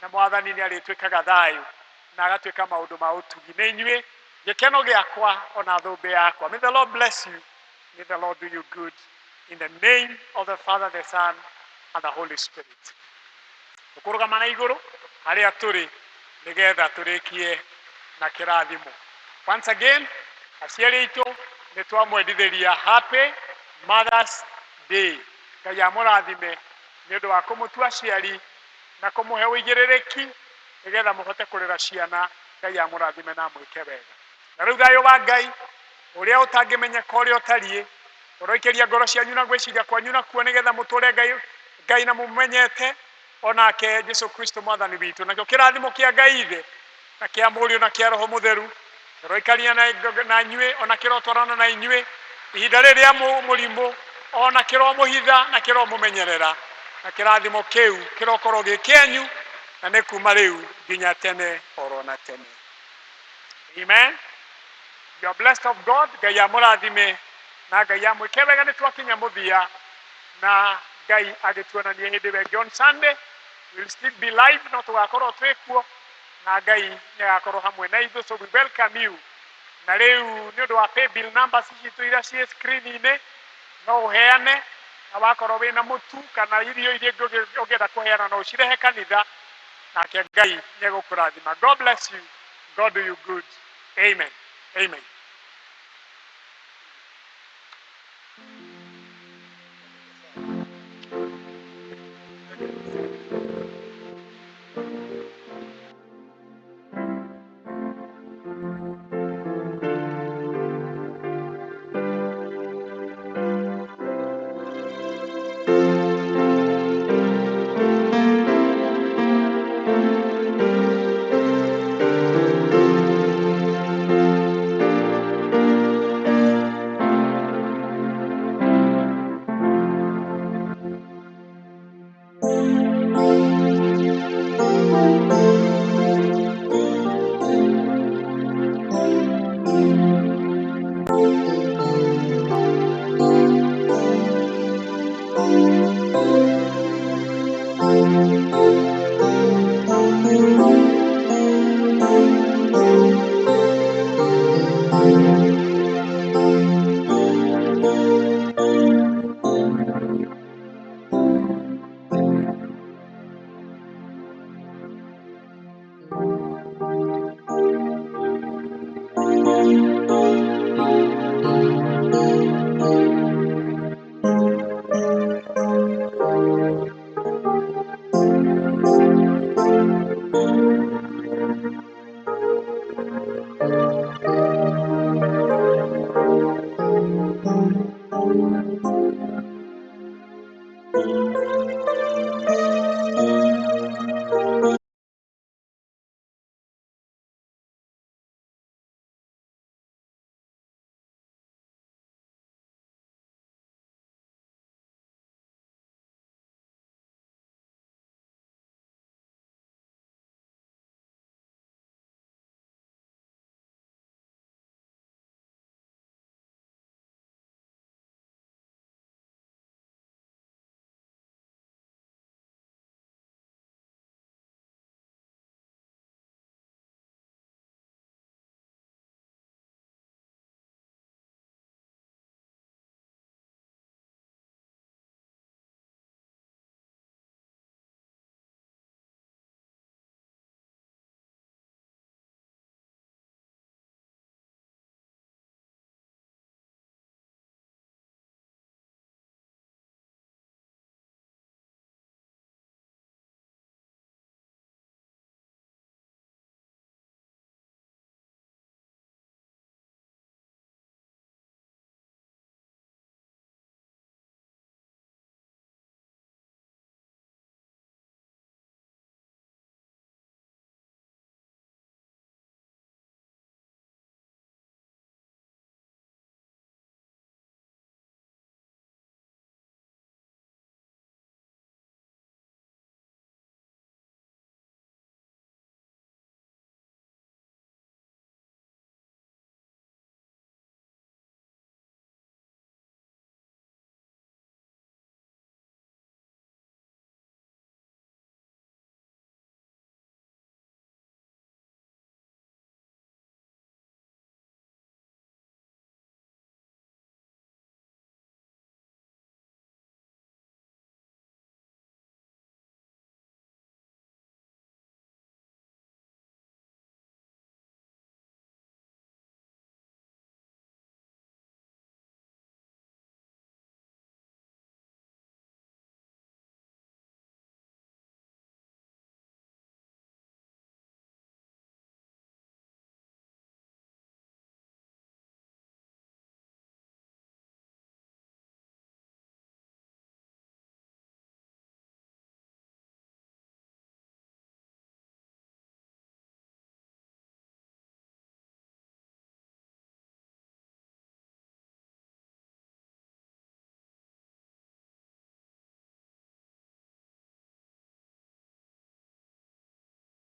na Mwathani nĩ arĩtwĩkaga thayũ na agatuĩka maũndũ ma ũtugi. Nĩ inyuĩ gĩkeno gĩakwa ona thũmbĩ yakwa. May the Lord bless you. May the Lord do you good. In the name of the Father, the Son and the Holy Spirit. Tũkũrũgama na igũrũ harĩa tũrĩ nĩgetha tũrĩkie na kĩrathimo. Once again, aciari aitũ, nĩ twamwendithĩria Happy Mother's Day. Ngai amũrathime nĩ ũndũ wa kũmũtua aciari na kũmũhe ũigĩrĩrĩki nĩgetha mũhote kũrera ciana. Ngai amũrathime na amwĩke wega. Na rĩu thayũ wa Ngai ũrĩa ũtangĩmenyeka ũrĩa ũtariĩ ũroikĩria ngoro cianyu na gwĩciria kwanyu nakuo, nĩgetha mũtũre Ngai na mũmenyete onake Jesu Kristo Mwathani witũ. Nakĩo kĩrathimo kĩa Ngai Ithe na kĩa Mũriũ na kĩa Roho Mũtheru kĩroikaria na inyuĩ, ona kĩrotwarana na inyuĩ ihinda rĩrĩ rĩa mũrimũ, ona kĩromũhitha na kĩromũmenyerera, na kĩrathimo kĩu kĩrokorwo gĩ kĩanyu na nĩ kuma rĩu nginya tene oro na tene. Amen. You are blessed of God. Ngai amũrathime na Ngai amwĩke wega. Nĩ twakinya mũthia, na Ngai agĩtuonanie hĩndĩ ĩyo ĩngĩ. On Sunday we'll still be live, no tũgakorwo twĩ kuo na Ngai nĩ agakorwo hamwe na ithuĩ, so we welcome you. Na rĩu nĩ ũndũ wa pay bill numbers citũ iria ciĩ screen-inĩ, no ũheane, na wakorwo wĩna mũtu kana irio iria ingĩ ũngĩenda kũheana, no ũcirehe kanitha, nake Ngai nĩ egũkũrathima. God bless you. God do you good. Amen, amen.